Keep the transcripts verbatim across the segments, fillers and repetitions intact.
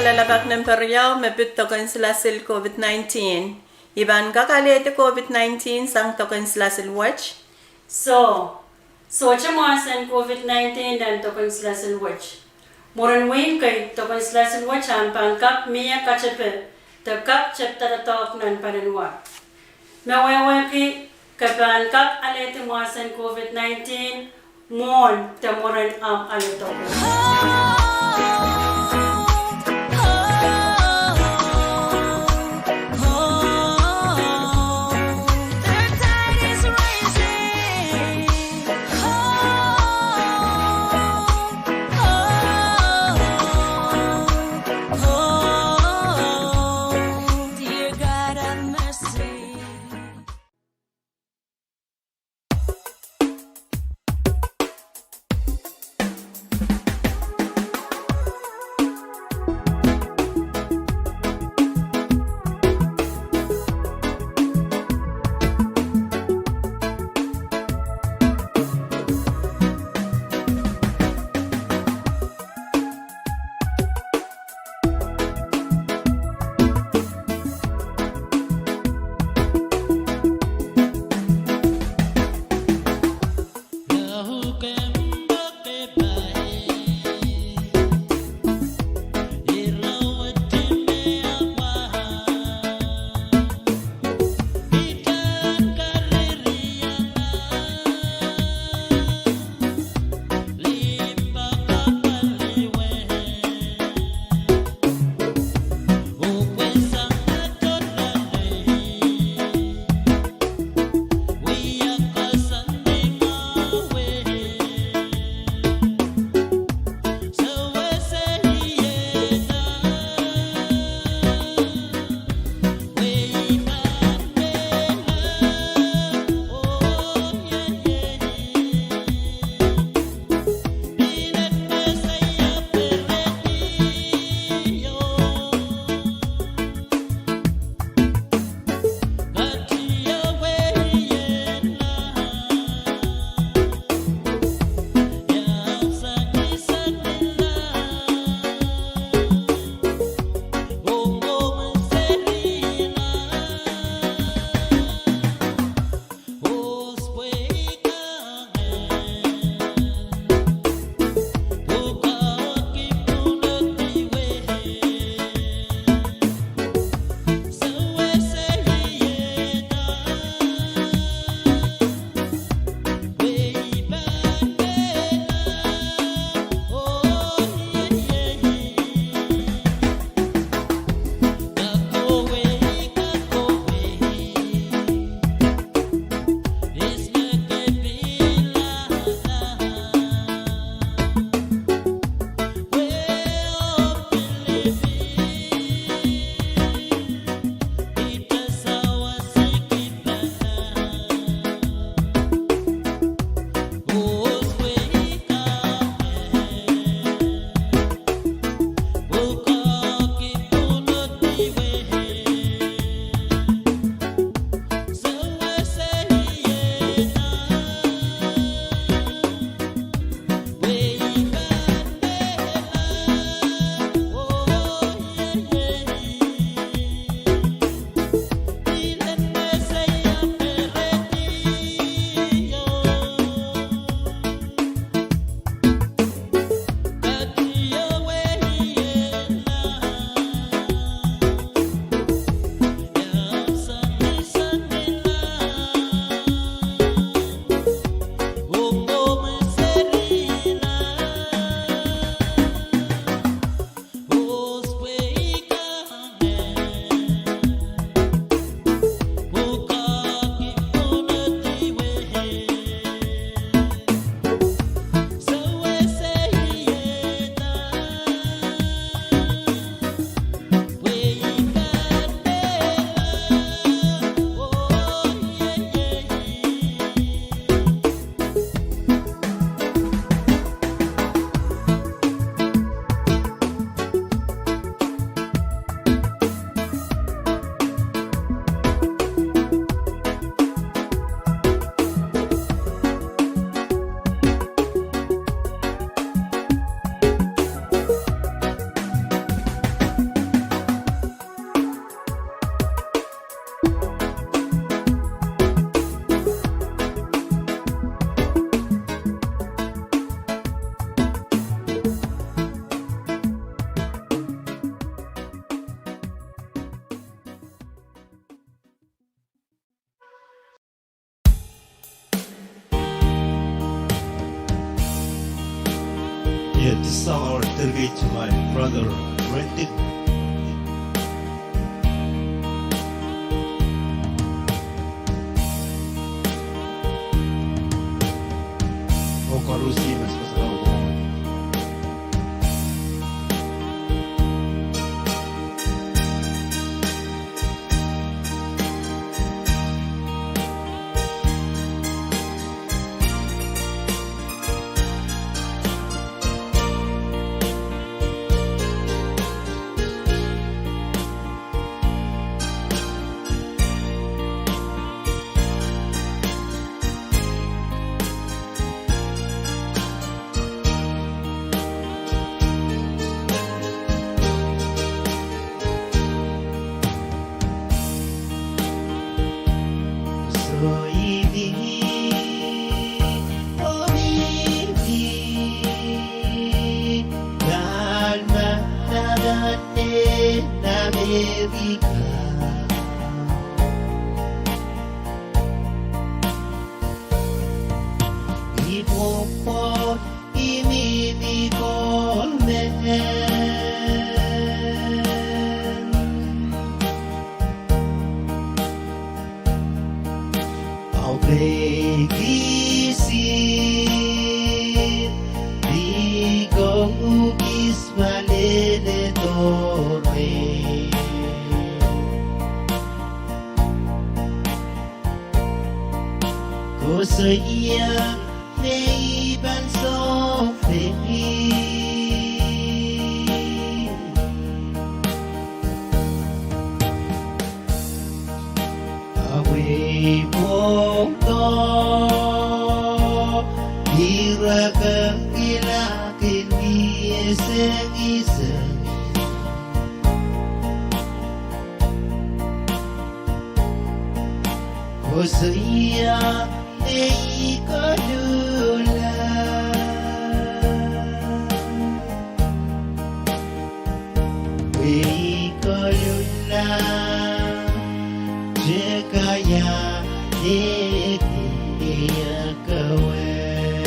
Lalapak nempe riau, me pid doken silasil COVID nineteen. I pahn kak alehdi COVID nineteen sang doken silasil wet? Soh, sohte mwahsen COVID nineteen nan doken silasil wet. Mwurin wein kei, doken silasil wet ahpw pahn kak mie katepe de kak tepda doadoahk nan paliwar. Me wehwehki, ke pahn kak alehdi mwahsen COVID nineteen mwohn de mwurin ahmw ale doken. Ia, this song our dedicated to my brother, Randy. Oh, koaros mas pasal. Soidi, oh mihmi, kahlap nan Amerika. I pwopwoud, I mihmi Coleman. Aupeki si di kongukis malele dore. Koasoia me I pahn sohte. Aweipwohdo, ira kehkehla kin mie sengiseng. Koasoia me I koluhla. Pwe I koluhla, Sekaia, Nekeia, Kawel.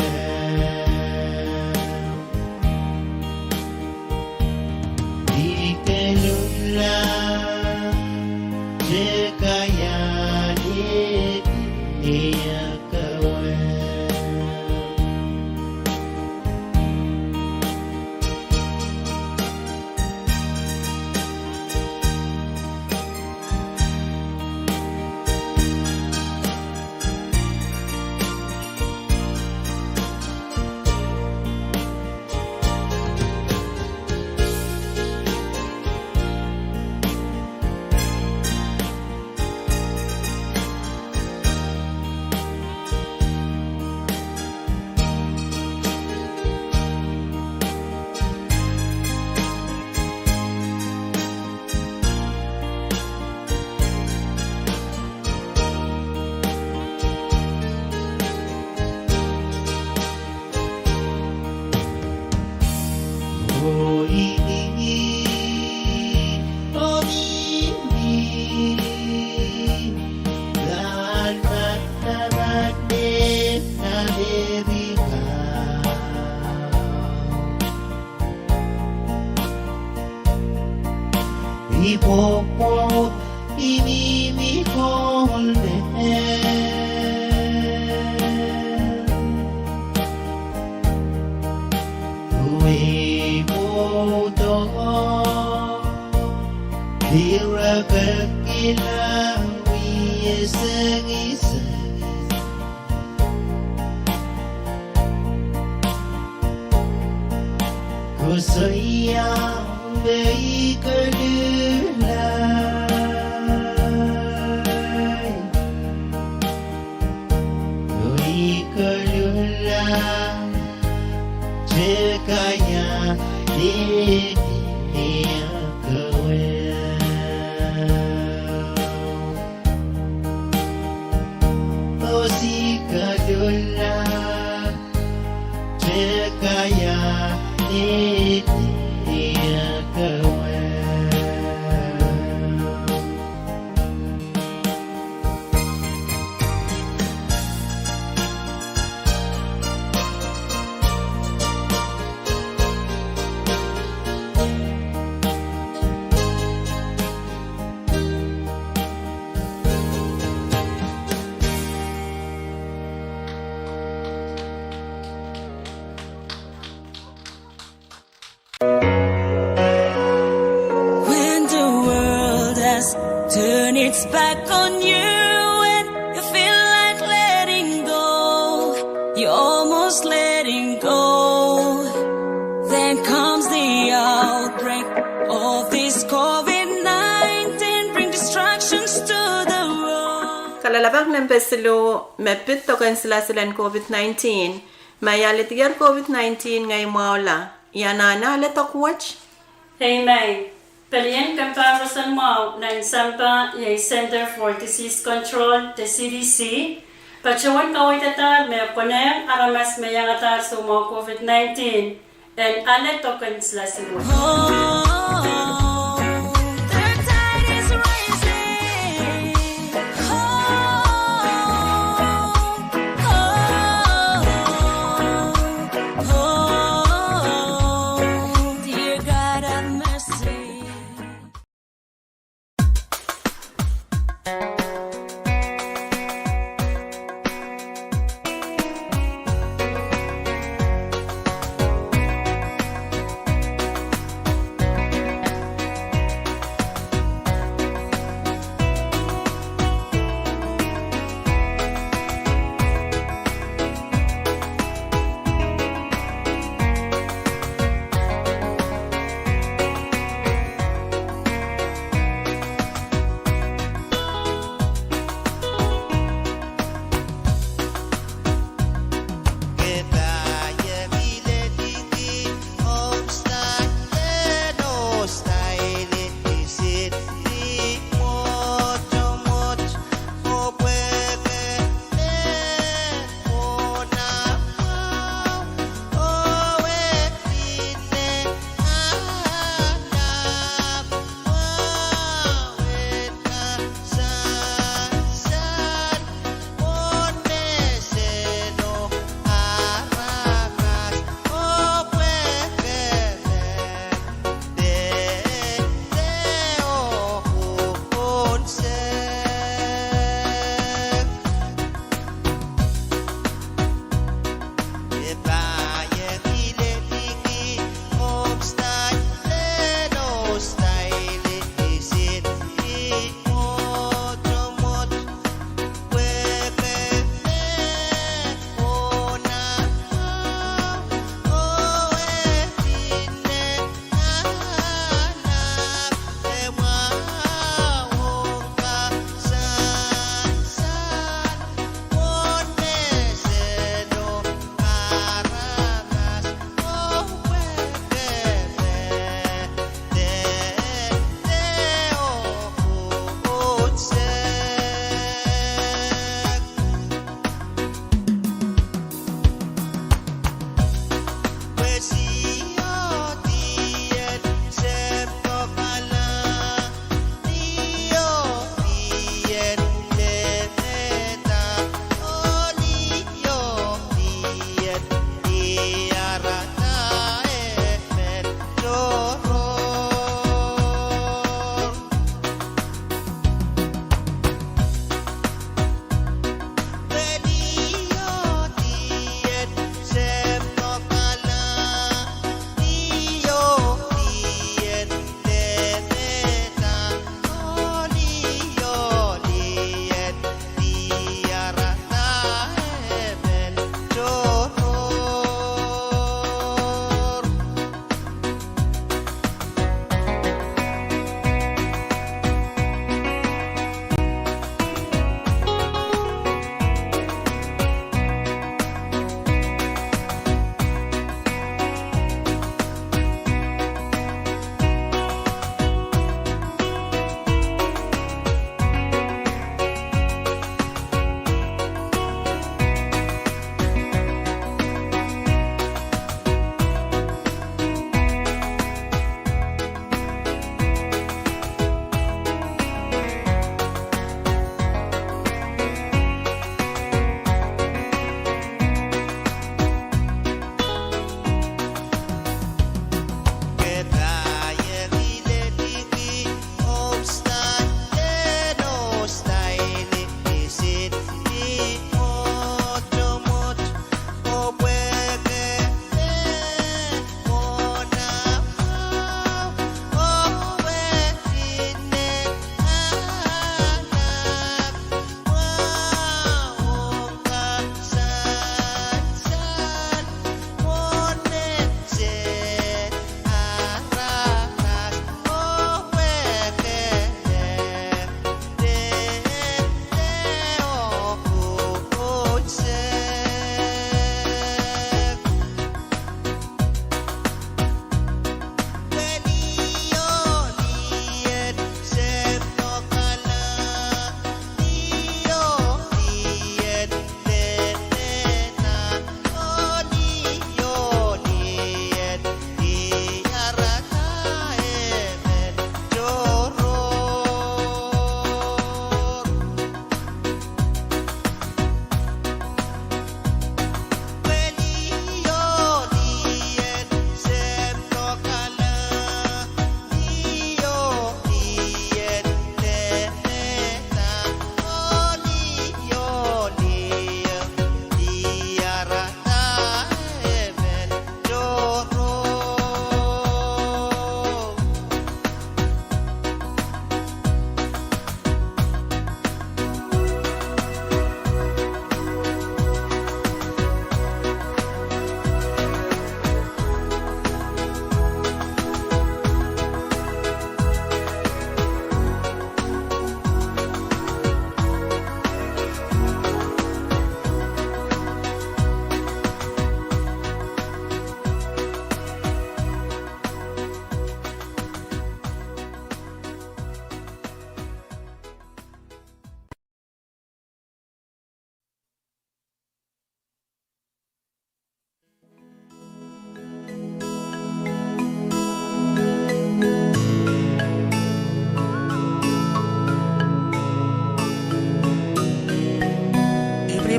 I koluhla, Sekaia, Nekeia, Kawel. Oh, ih, ih, ih, oh, ih, ih, ih, Amerika. I pwopwoud, I mihmi Coleman. Aweipwohdo, ira kehkehla wie sengiseng. Koasoia me I koluhla. I koluhla, Sekaia, Nekeia, Kawel. Oh, I koluhla, Sekaia, Nekeia, Kawel. Back on you and you feel like letting go. You're almost letting go. Then comes the outbreak of this COVID nineteen, bring distractions to the world. Kalelapak nempe siluh: Me pid doken silasil en COVID nineteen. Ma I aledier COVID nineteen, ngehi mwahula. I anahne ale dok wet? Amen. Pelien kempoakepahi roson mwahu nan sampah iei Center for Disease Control, de C D C, patohwan kaweidadahr me konehng aramas me iangadahr soumwahu COVID nineteen en ale doken silasil wet. Oh, the tide is rising. Oh, oh, oh, dear God, have mercy.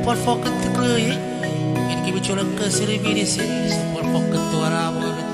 Pwon fokin dikehi, I kin kihpw tolong kehseri meinisin, pwon fokin duwen ahmw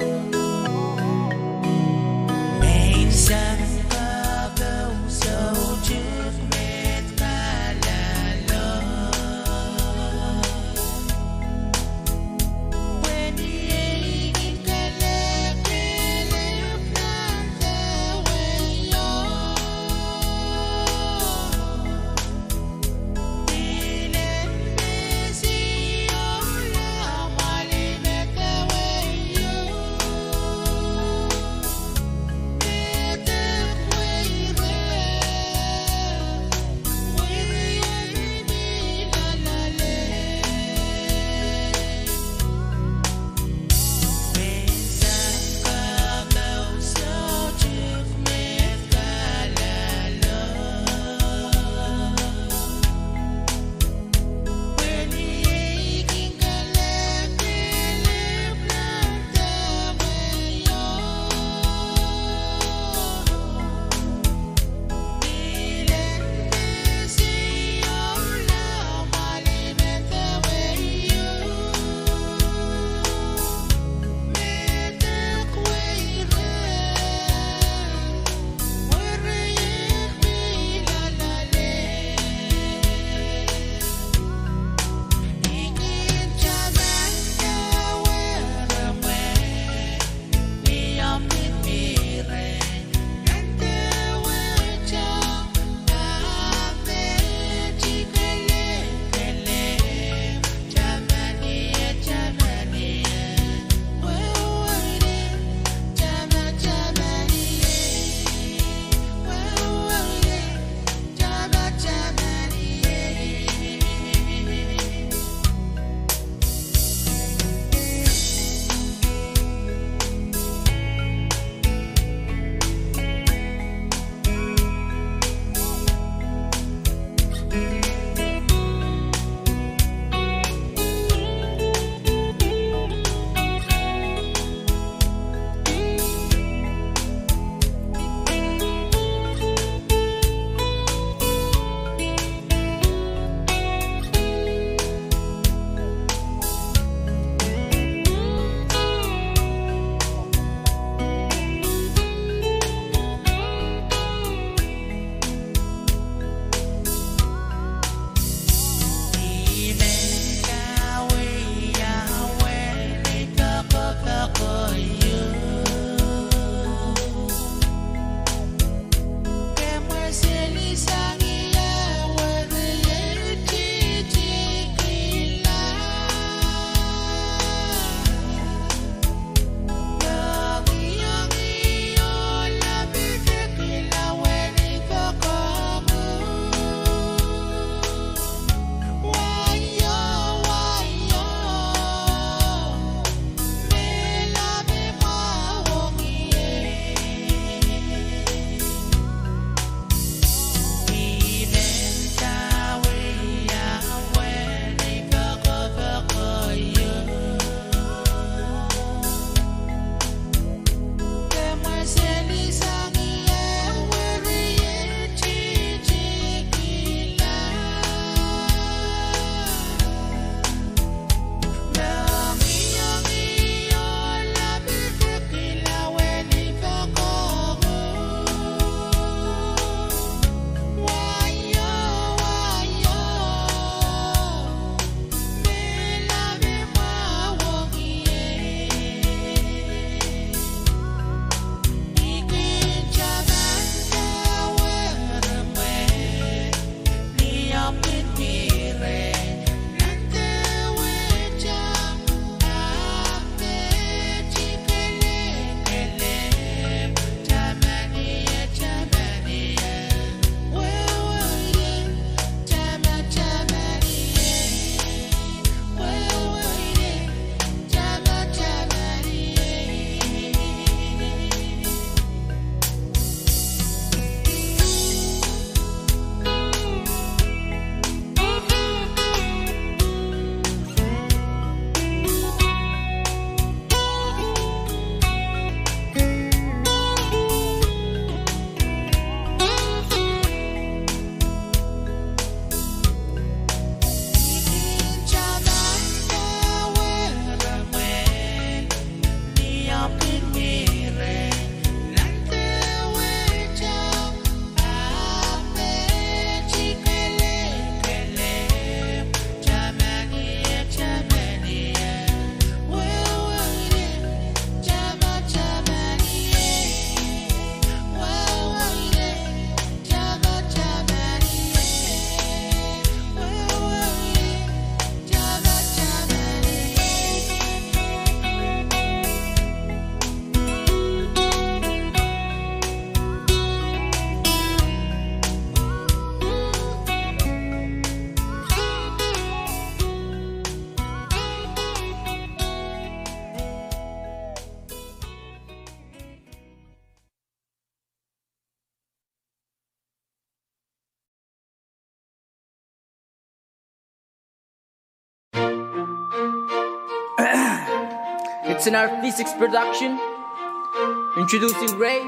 It's an R V six production. Introducing Ray,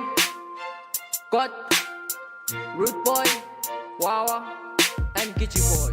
Kot, Rude Boy, Wawa, and Kichi Boy.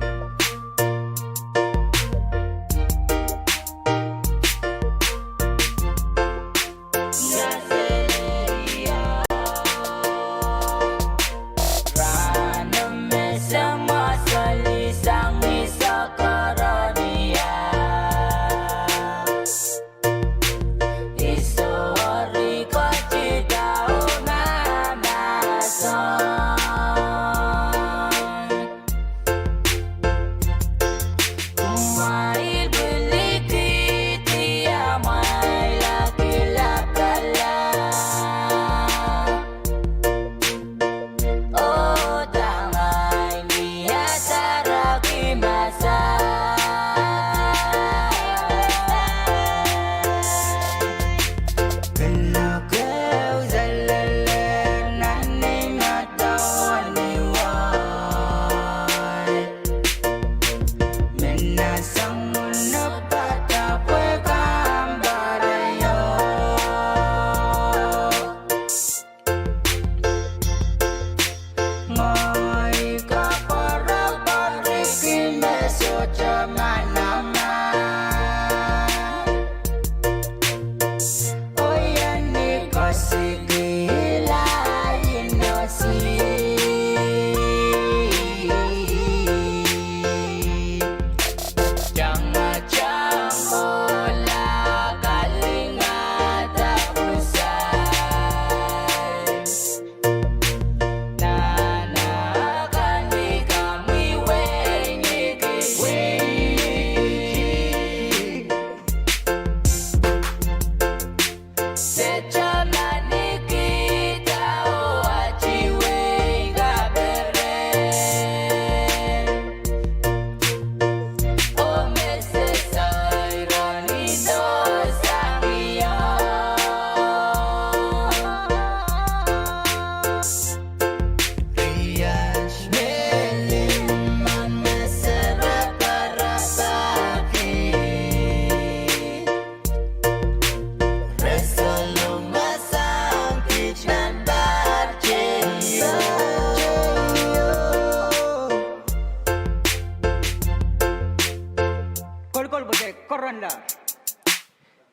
Kolokol pwe koaros nda.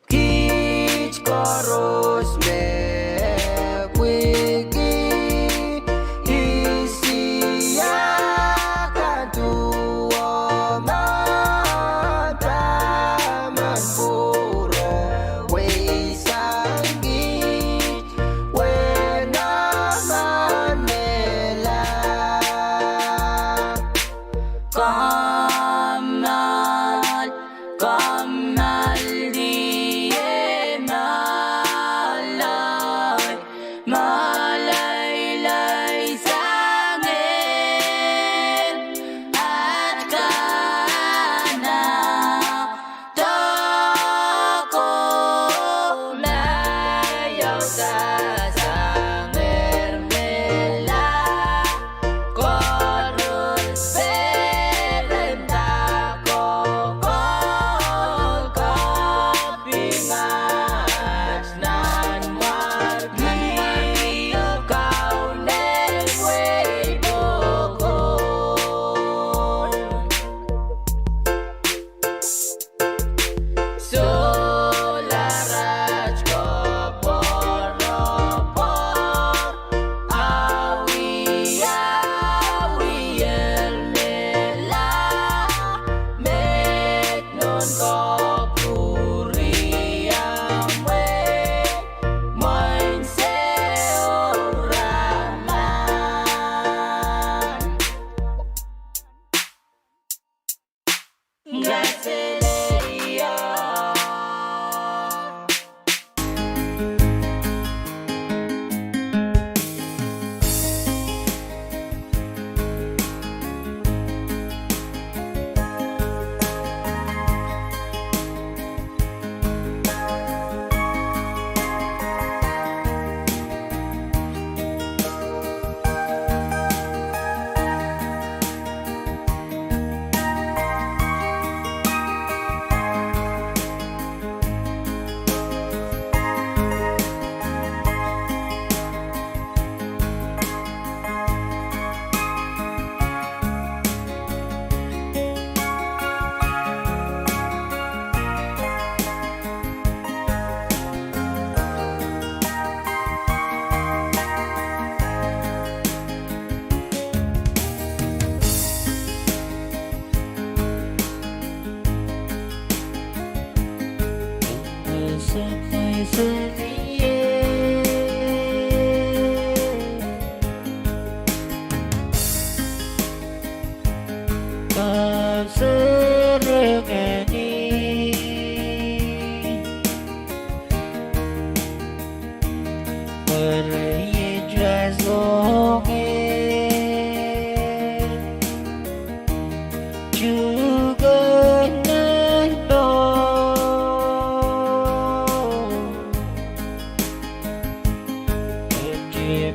Kiht koaros me pwiki Esia kan duwen taman pwuro wei sang kiht, wehn emen mehla. Kommoal, kommoal diema.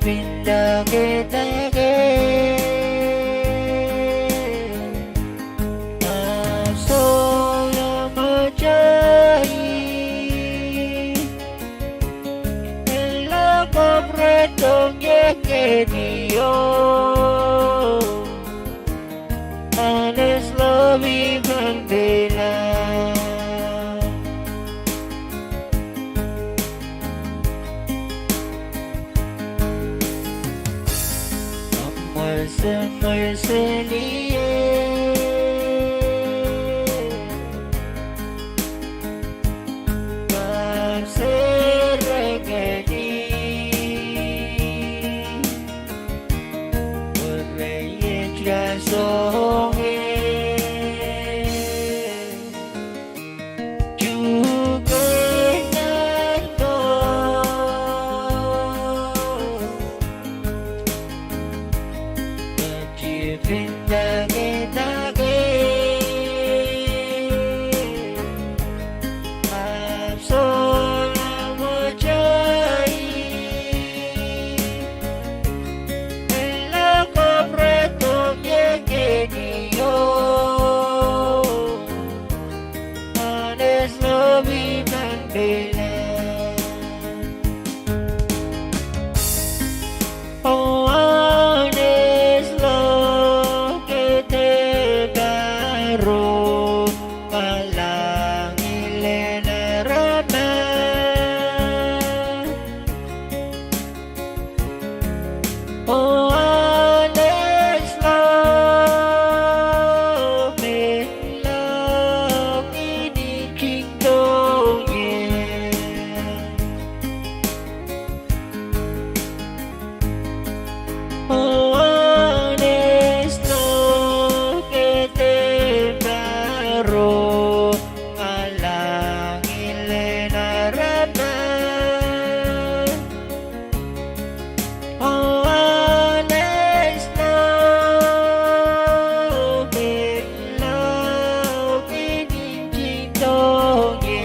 Pindakehda kei, ahpw sohla mwohtail. Ella kapwuredohng ie keido, Anehs Lomi pahn peilaud. Mwese, mwese nie, pahn serengedi, oh re iet rasonge. Tuhke nan doh, pahn pindakehda kei, ahpw sohla mwohtail. Ella kapwuredohng ie keido, Anehs Lomi pahn peilaud. Oh Anehs Lomi, ke dehr pahro, kalahngan en aramas. Oh Anehs Lomi, lao kin ntingdohng ie. Oh Anehs Lomi, ke dehr pahro, kalahngan en aramas. Oh Anehs Lomi, lao kin ntingdohng ie.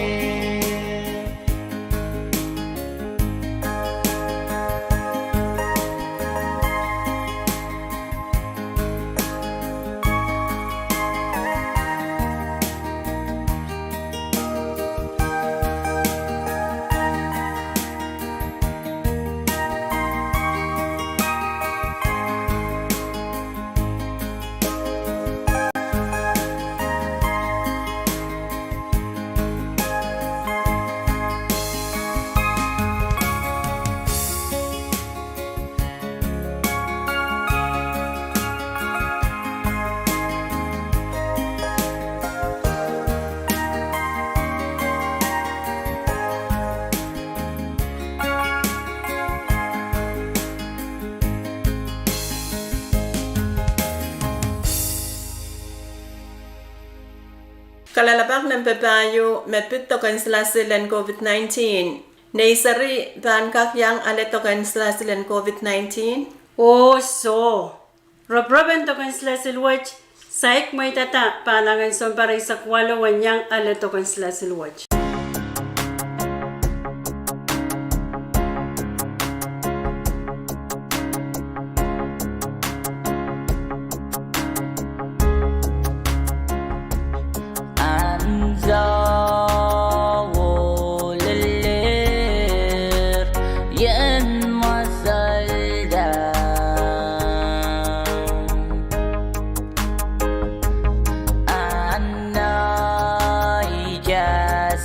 Kalelapak nempe pahieu, me pid doken silasil en COVID nineteen. Nei seri pahn kak iang ale doken silasil en COVID nineteen? Oh soh. Roporop en doken silasil wet, saik mweidada pahn angen sounpar eisek waluh en iang ale doken silasil wet. Ansou oh lelehr, ien mwasal down. Anahn I dah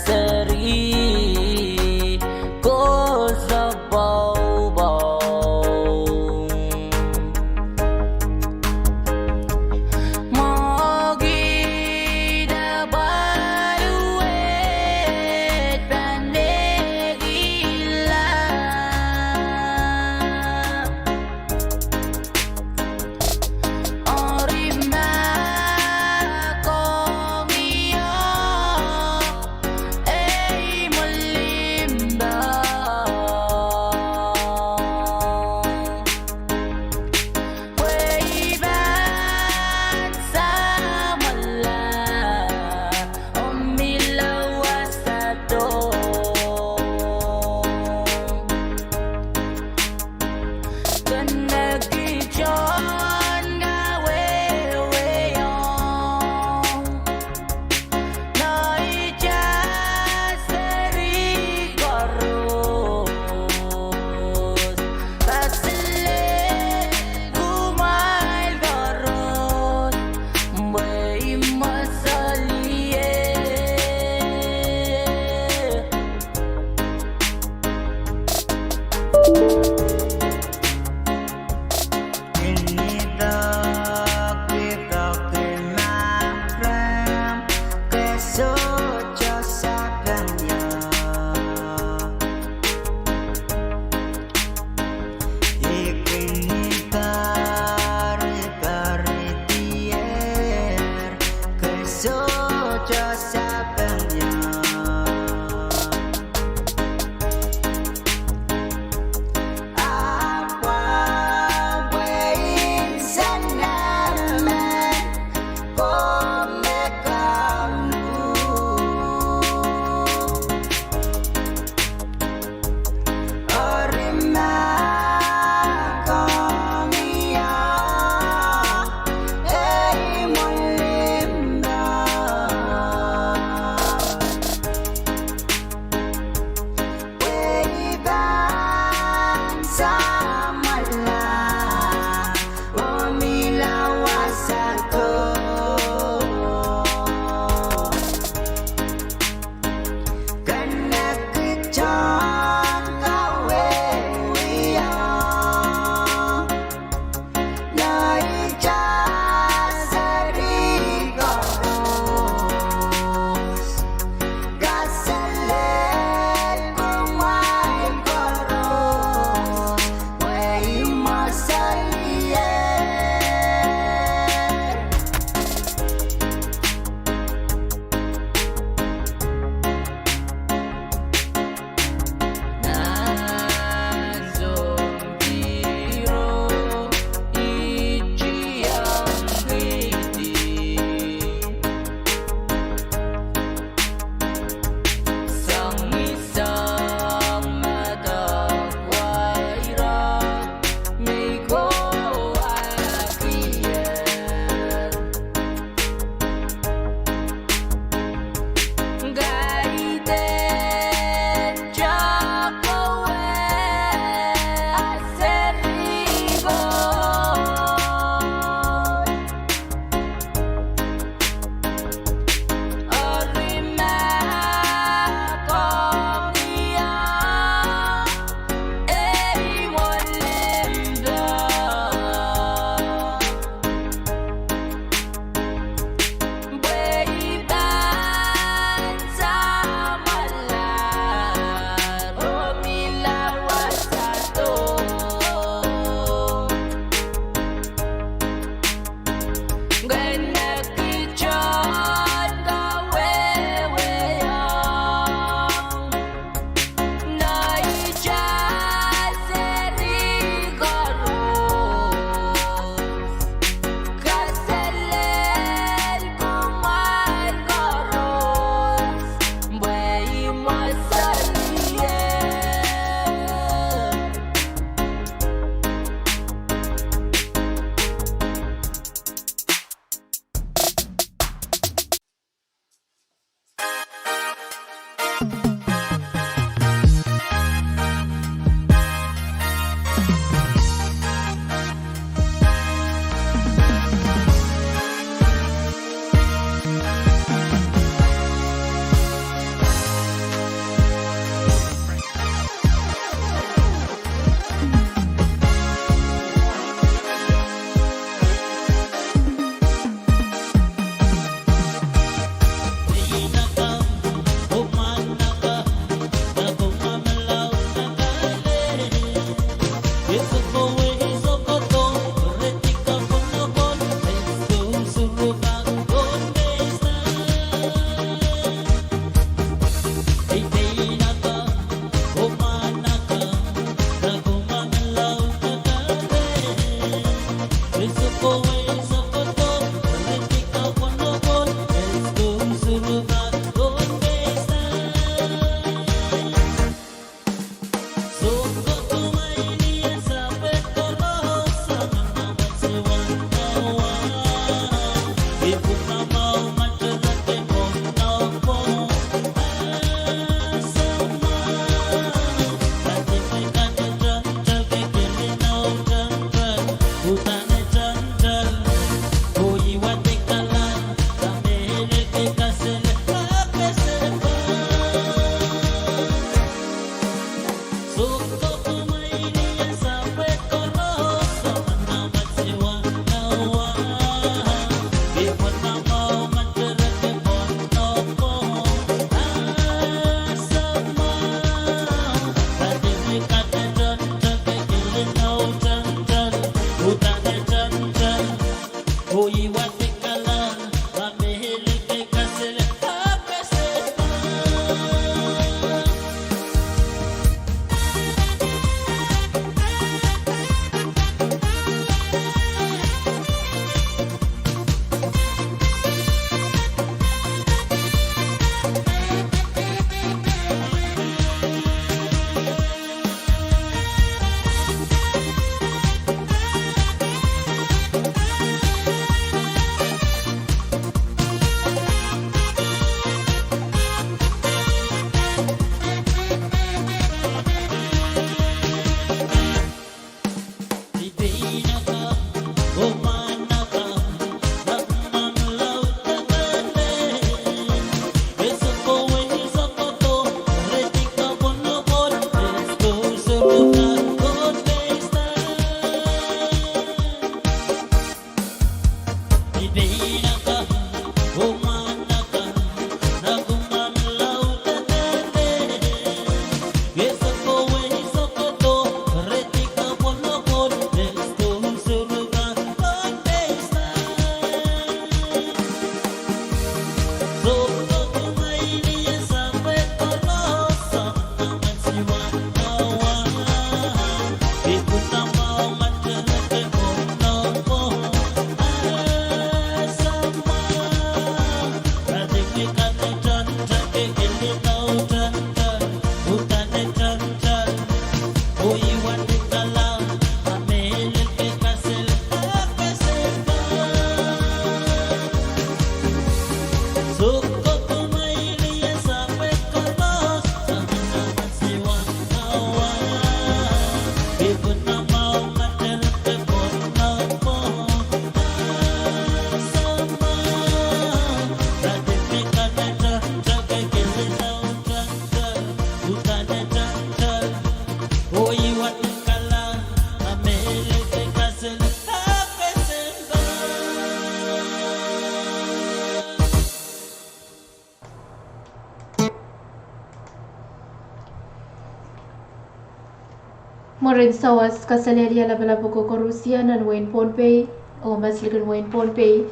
Mwurin sawas, kaselehlie lapalap ko koarusie nan wehin Pohnpei oh maslikin wehin Pohnpei.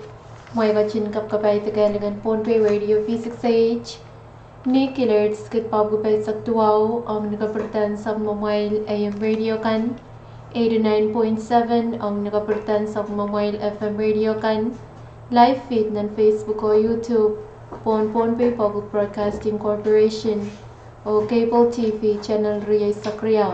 Mwein ketin kapkapaidiki lingan Pohnpei Radio V six A H. Ni kilohertz kid pabukupaisek duwau ong ni kapirda en sapwellimamwail A M radio kan, eighty-nine point seven ong ni kapirda en sapwellimamwail F M radio kan, live feed nan Facebook oh YouTube, pohn Pohnpei Public Broadcasting Corporation, oh cable T V channel rieisek riau.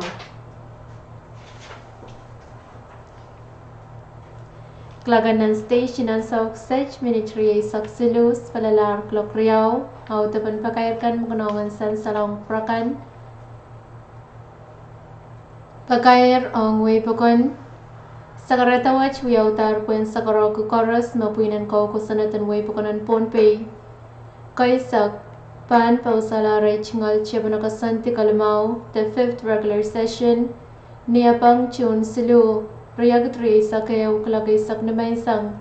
Kilakan nan station ansou kiset minit rieisek siluh, spelelahr kuloak riau. Audepen pakair kan me konehng en sansalohng pwurokan. Pakair ong wehi pokon. Sakarada wet wiaudahr pwehn sakarohki koaros me pwihn en kou kosonned en wehi pokon en Pohnpei. Keisek, pahn pousalahr ei tungoal Tiepene Koasoandi Kelimau, the fifth regular session, ni Sapwung June siluh, riekid rieisek ehu kuloak eisek nimenseng,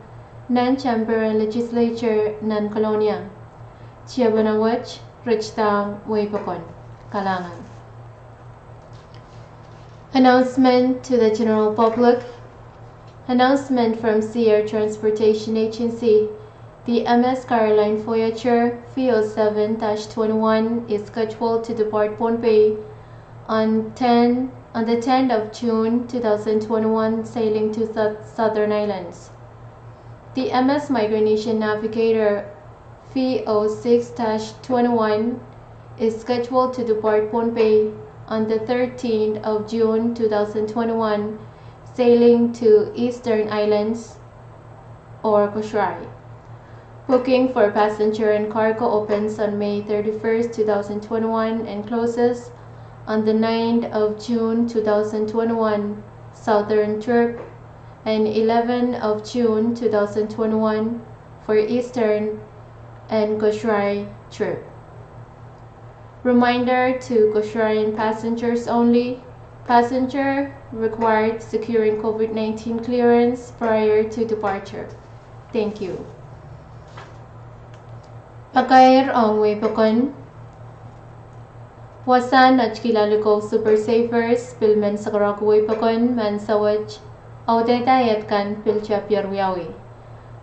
nan Tamper Legislature nan Kolonia. Tiepene wet, ritidahng wehi pokon. Kalahngan. Announcement to the general public. Announcement from Sea Air Transportation Agency. The M S Caroline Voyager V O seven dash twenty-one is scheduled to depart Pohnpei on ten, on the tenth of June two thousand twenty-one, sailing to Sou-, Southern Islands. The M S Micronesian Navigator V O six dash twenty-one is scheduled to depart Pohnpei on the thirteenth of June two thousand twenty-one, sailing to Eastern Islands or Kosrae. Booking for passenger and cargo opens on May thirty-first, two thousand twenty-one, and closes on the ninth of June two thousand twenty-one, southern trip, and eleventh of June two thousand twenty-one, for Eastern and Kosrae trip. Reminder to Kosraean passengers only. Passenger required securing COVID nineteen clearance prior to departure. Thank you. Pakair ong wehi pokon. Wasahn netikihla likou Super Savers pil men sakarohki wehi pokon me ansou wet, audehda ehd kan pil tapier wiawi.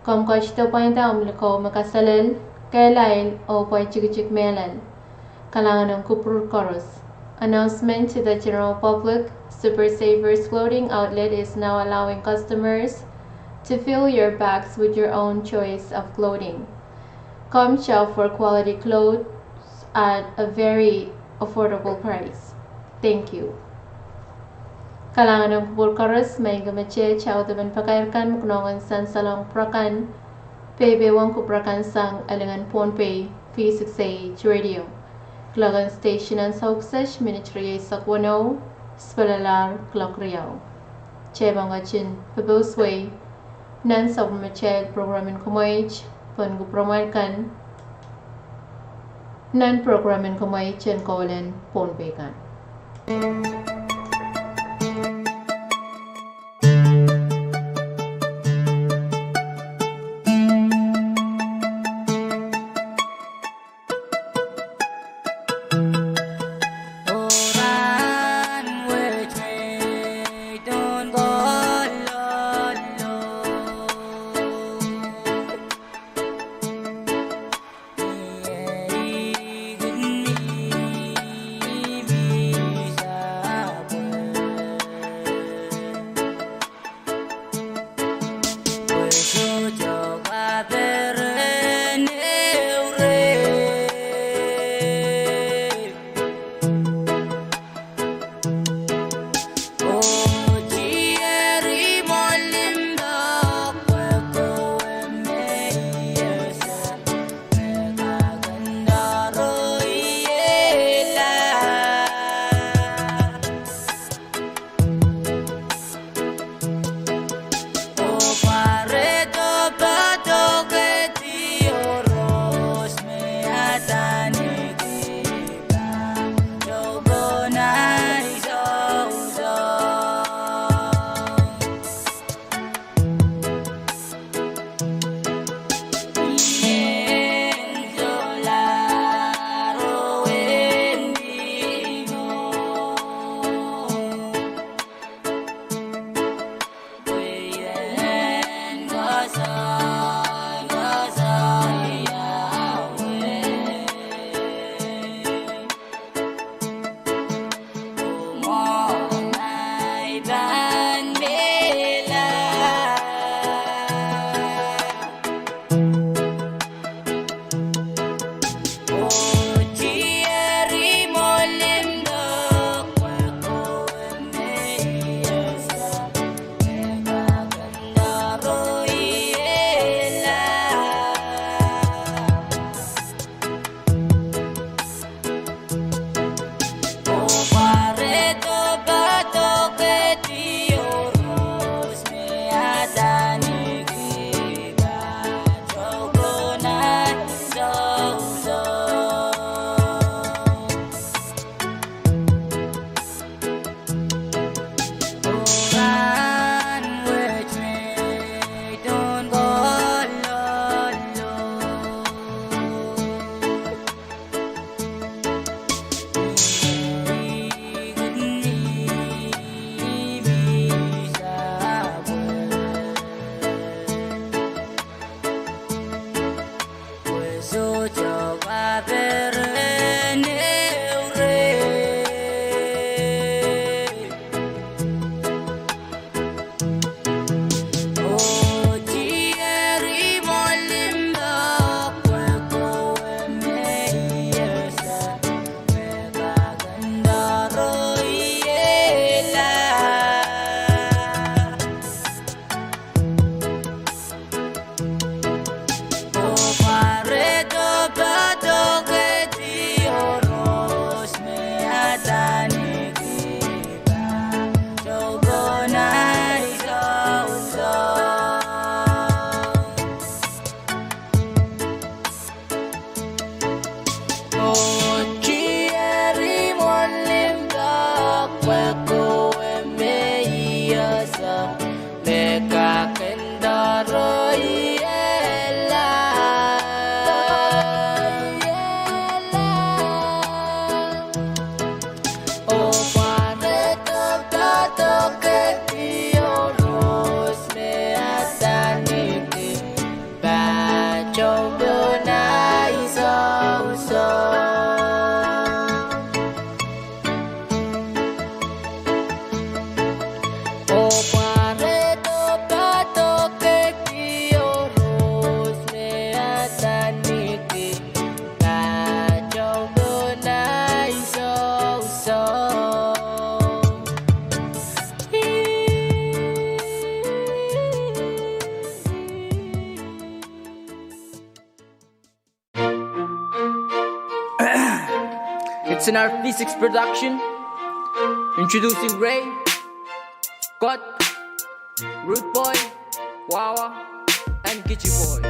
Komw ketido pwainda omw likou me kaselel, kehlail oh pwai tikitik mehlel. Kalahngan ong kupwur koaros. Announcement to the general public. Super Savers clothing outlet is now allowing customers to fill your bags with your own choice of clothing. Come shop for quality clothes at a very affordable price. Thank you. Kalahngan ong kupwur koaros, maing ko me teikan audepen pakair kan me konehng en sansalohng pwurokan, peipeilong kupwurokan sang lingan Pohnpei V six A H Radio. Kiloak en station ansou kiset minit rieisek weneu, spelelahr kiloak riau. Kitail pahn ketin popousewei nan sapwellimatail program en kumwail, pwehn kupwuramwail kan nan program en kumwail en Koul en Pohnpei kan. Sinar Physics Production, introducing Ray, Kot, Rude Boy, Wawa, and Kichi Boy.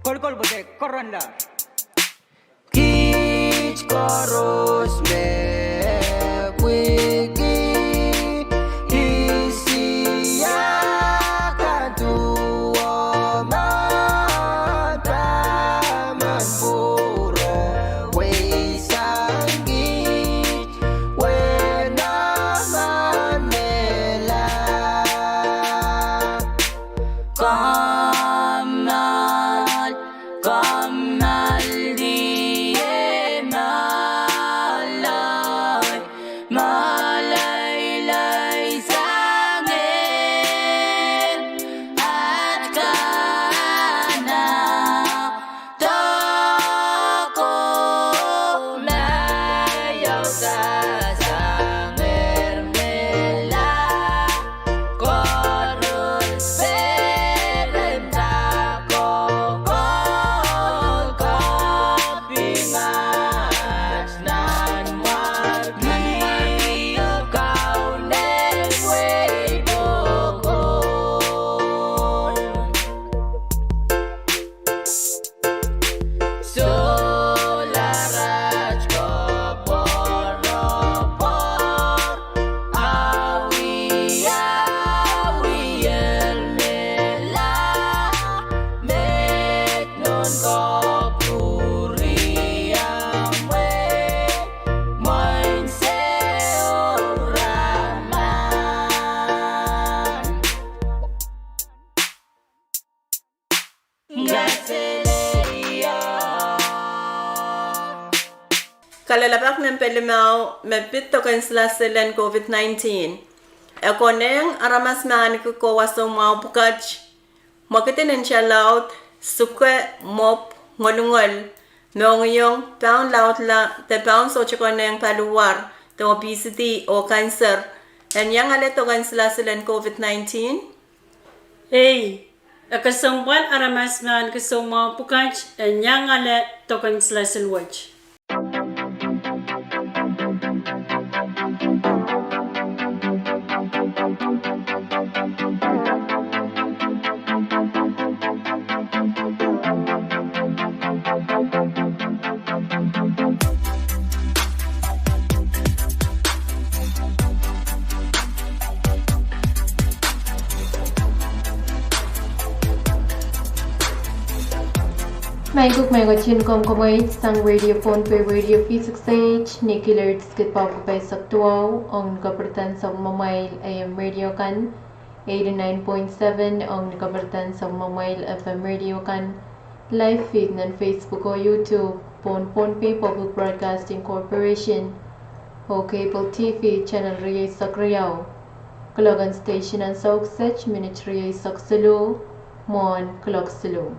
Kolokol pwe de koronla. Kiht koaros me pwiki Esia kan duwen Taman Pwure weisang kiht, wehin Aman mehla. Kammal, kammal die mala, malailai sang ehr, at kana, doko maioka sang ehr mehla. Kalelapak nan pelimau me pid doken silasil en COVID nineteen. E konehng aramas me ahneki kohwei soumwahu pwukat, mwekid en nta laud, suke, mwopw, ngolungol, mohngiong, paun laudla, de paun sohte konehng paliwar, de obesity oh kanser. En iang ale doken silasil en COVID nineteen? Ei, e kesempwal aramas me ahneki soumwahu pwukat en iang ale doken silasil wet. Pahn kak mehkot en komw komweit sang Radio Pohnpei, Radio V six eight, ni kiler diskit pahpwuki pahisek duwau, ong ni kapwuradahn sapwellimamwail A M radio kan, eighty-nine point seven, ong ni kapwuradahn sapwellimamwail F M radio kan, live feed nan Facebook oh YouTube, pohn Pohnpei Public Broadcasting Corporation, oh cable T V channel rieisek riau. Kuloak en station ansou kiset minit rieisek siluh, mwohn kuloak siluh.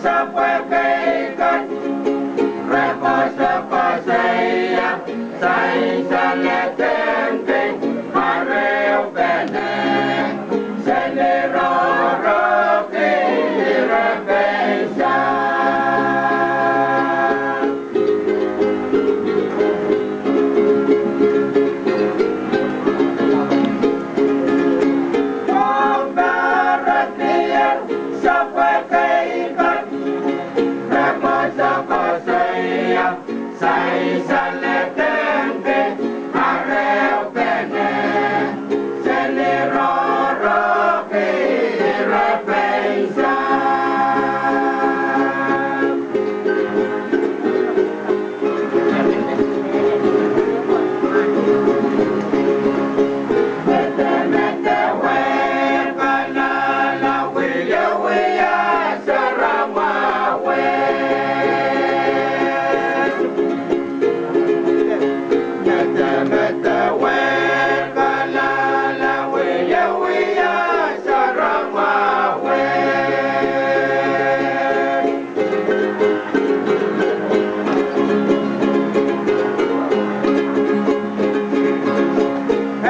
Sapwekeikat, re koasokoasoia sansal en tempe, a re upene, seli rohrohki ire pein sahm. Ong pahrek dier sapwekeikat, re koasokoasoia sansal en tempe, a re upene, seli rohrohki ire pein sahm. Medemedewe, kalahla, wiewia, sarawia. Medemedewe, kalahla, wiewia, sarawia.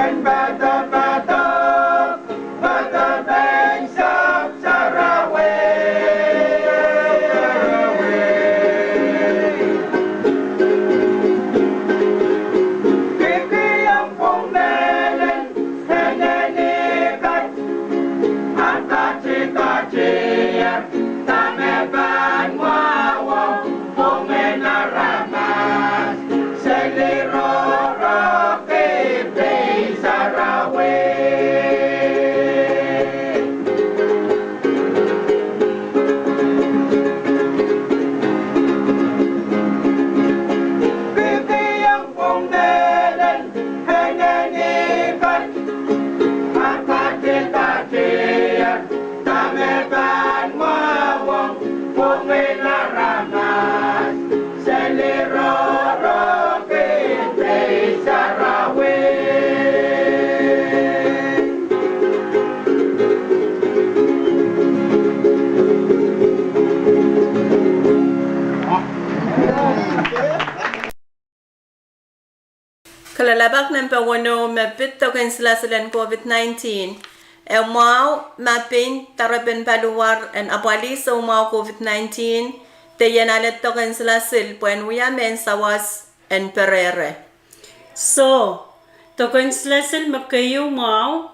En padapadahk, padahk pein sahm sarawi. Kihkihong pwung mehlel en eni kat, a katikatier dahme pahn mwahuong pwungen aramas, seli rohrohki pein sarawi. Kihkihong pwung mehlel en eni kat, a katikatier dahme pahn mwahuong pwungen aramas, seli rohrohki pein sarawi. Kalelapak nempe weneu me pid doken silasil en COVID nineteen. E mwahu ma pein doarepen paliwar en apwalih soumwahu COVID nineteen, de ien ale doken silasil pwehn wia mehn sawas en perehre. Soh, doken silasil me keieu mwahu,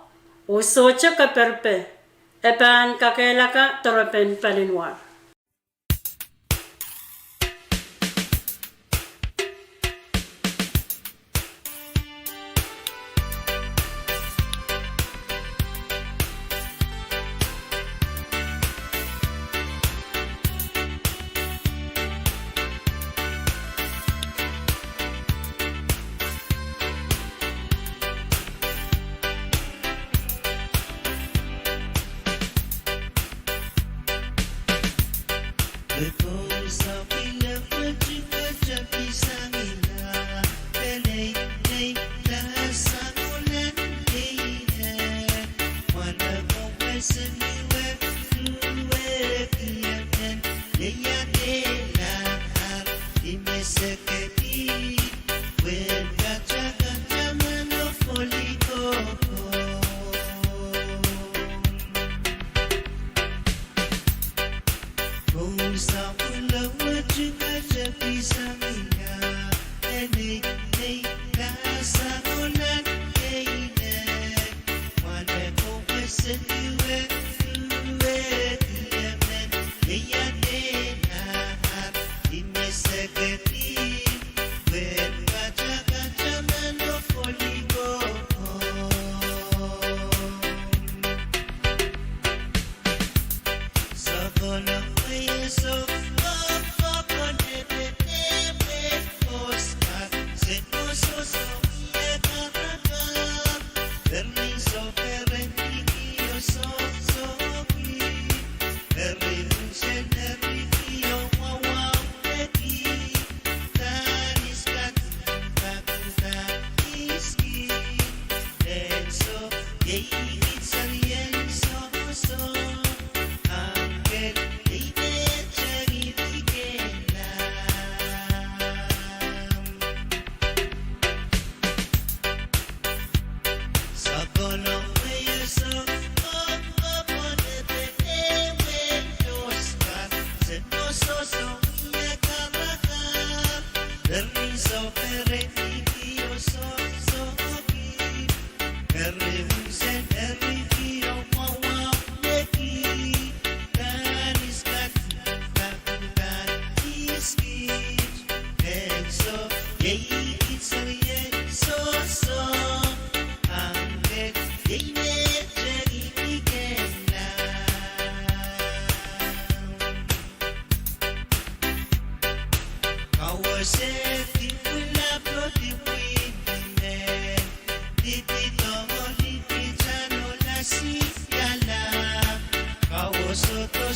oh sohte keperpe, e pahn kakehlaka doarepen paliwar.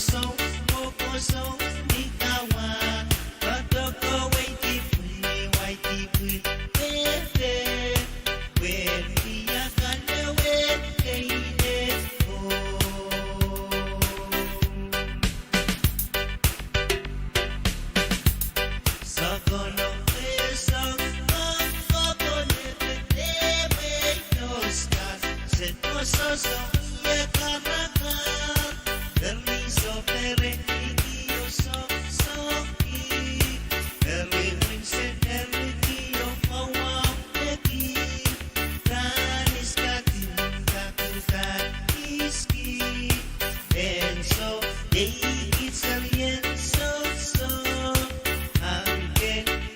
Song, moko song ni kawa, patokowe dipwi, wai dipwi, pepe, pwe ia kalewe, keide, oh. Sokono, e song, moko, moko, lepete, we, doska, se, kososo, ie, karaka, Ermi so pere kiki o so soki. Ermi winse ermi kio mawau peki. Tanis katin kakutan iski. En so, ei, itserien so so. Angke,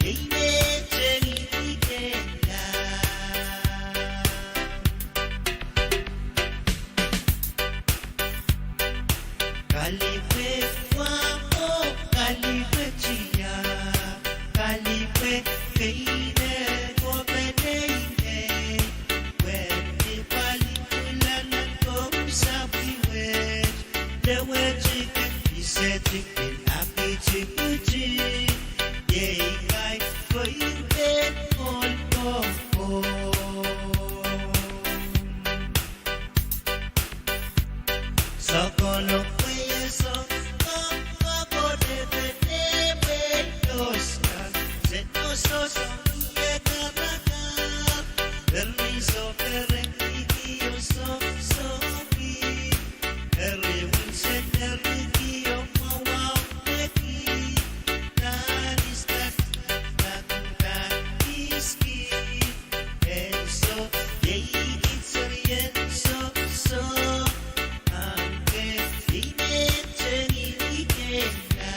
ei, me teni ikela. Kalipwe wamo, kalipwe tia, kalipwe peine, kopeneine, wehn ni pali, ulana, kou sapwi wet, lewetike, isetike, akitikuti, iei kai, koirpe, kolkoko. Sokono pweye so, ko, ko, ko, depede, pwe, doska, se, ko, so, so, ie, karaka, ermi so, pere, kiki o so, soki, eri winse, eri kio, mawau peki, tanis kat, kat, kat, iski. En so, iei itserien so so, angke, ei, me teni ikela.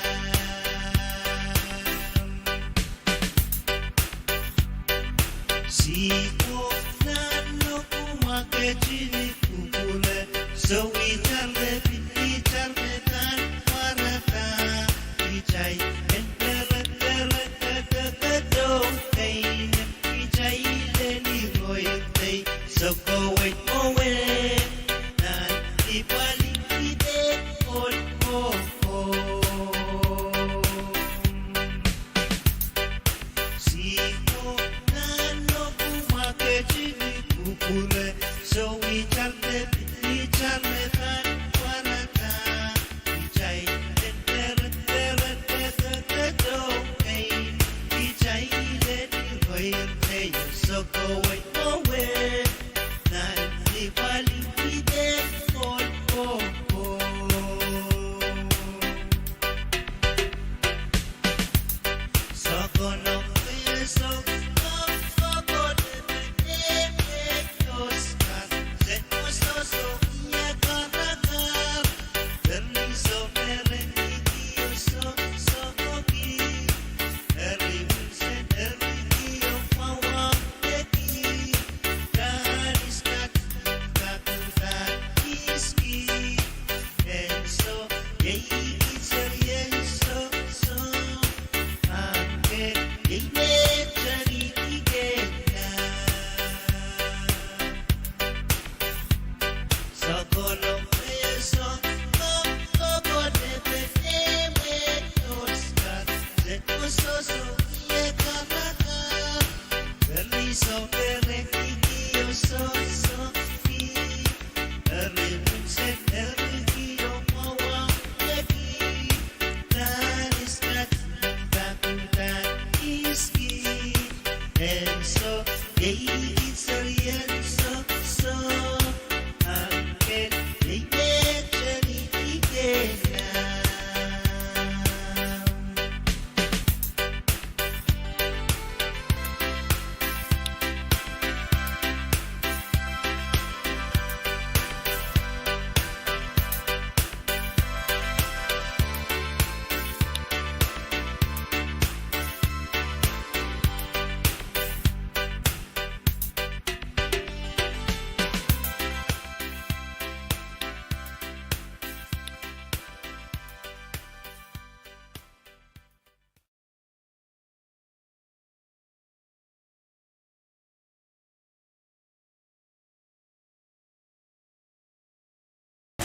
Sihpwo nan lokumwa ketin kupwure, sowi tarle pil, itar me pahn pwarada, itai en pere, pere, pepe, pedo, peine, itai leni roirtei, sokowei, kowei, nan ni pali, ide, kolkoko. Sihpwo nan lokumwa ketin kupwure, sowi tarle pil, itar me pahn pwarada, itai en pere, pere, pepe, pedo, pein, itai leni roirtei, sokowei, kowei, nan ni pali, ide, kolkoko.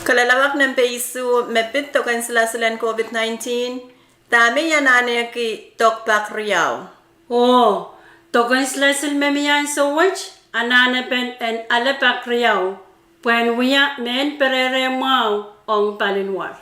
Kalelapak nempe isuh: Me pid doken silasil en COVID nineteen, dahme I anahneki dok pak riau? Oh, doken silasil me mie ansou wet anahnepen en ale pak riau pwehn wia mehn perehre mwahu ong paliwar.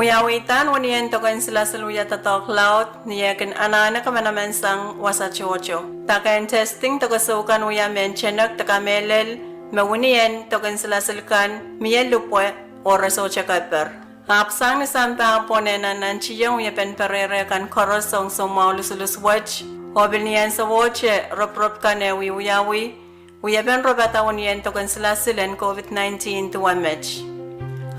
Wiawidahn winien doken silasil wia doadoahk laud ni eh kin anahne kamanaman sang wasa tohto. Dake en testing dokesou kan wia mehn tenek de kamehlel me winien doken silasil kan mie lipwe oh re sohte keper. Ahpw sang ni sampah pwon eh nannantihong wiepen perehre kan koaros ong soumwahu lusulus wet, oh pil ni ansowohte ropirop kan eh wiewiawi, wiepen ropada winien doken silasil en COVID nineteen duwe met.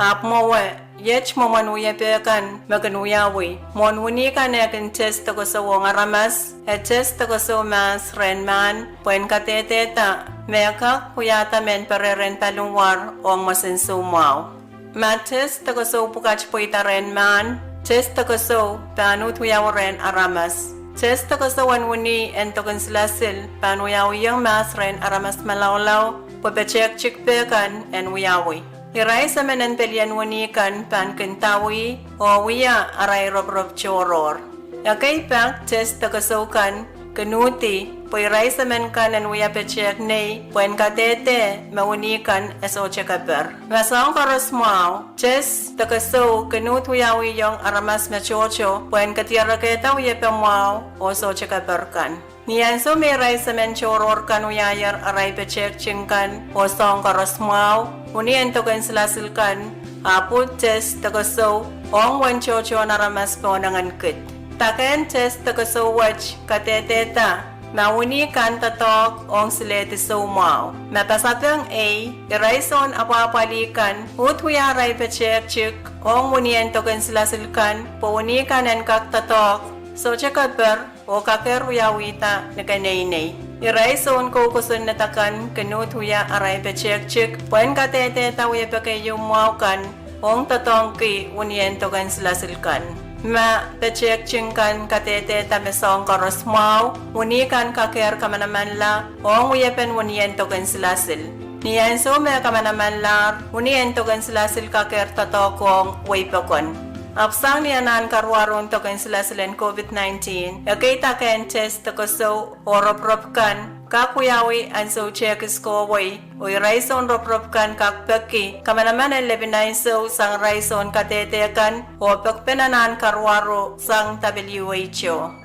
Ahpw mwowe, iet mwomwen wiepe kan me kin wiawi. Mwohn wini kan eh kin test dokesou ong aramas, e test dokesou mahs rehn mahn pwehn kadehdehda me kak wiahda mehn perehre en paliwar ong mwesen soumwahu. Ma test dokesou pwukat pweida rehn mahn, test dokesou pahn uhd wiawi rehn aramas. Test dokesou en wini en doken silasil pahn wiawihong mahs rehn aramas malaulau, pwe petehktikipe kan en wiawi. Irail emen en pelien wini kan pahn kin dawih oh wia arail ropirop tohrohr. Ekei pak test dokesou kan kin uhdi pwe irail emen kan en wia petehk nei pwehn kadehde me wini kan e sohte keper. Ma soahng koaros mwahu, test dokesou kin uhd wiawihong aramas me tohto pwehn kediarekehda wiepe mwahu oh sohte keper kan. Ni ansou me irail emen tohrohr kan wiahier arail petehkting kan oh soahng koaros mwahu, winien doken silasil kan ahpw uhd test dokesou ong uwen tohtohn aramas pohnengen kid. Dake en test dokesou wet kadehdehda ma wini kan doadoahk ong silehdi soumwahu. Ma pasapeng ei, irail soun apwahpwalih kan uhd wia arail petehktik ong winien doken silasil kan pwe wini kan en kak doadoahk, sohte keper, oh kakehr wiawihda ni keneinei. Irail soun koukosonned akan kin uhd wia arail petehktik pwehn kadehdehda wiepe keieu mwahu kan ong doadoahngki winien doken silasil kan. Ma petehkting kan kadehdehda me soahng koaros mwahu, wini kan kakehr kamanamanla ong wiepen winien doken silasil. Ni ansou me kamanamanlahr, winien doken silasil kakehr doadoahk ong weipokon. Ahpw sang ni anahn karuwaru en doken silasil en COVID nineteen, ekei dake en test dokesou oh ropirop kan kak wiawi ansou tehkis kohwei, oh irail soun ropirop kan kak peki kamanaman en lepin ansou sang irail soun kadehde kan oh pekpen anahn karuwaru sang W H O.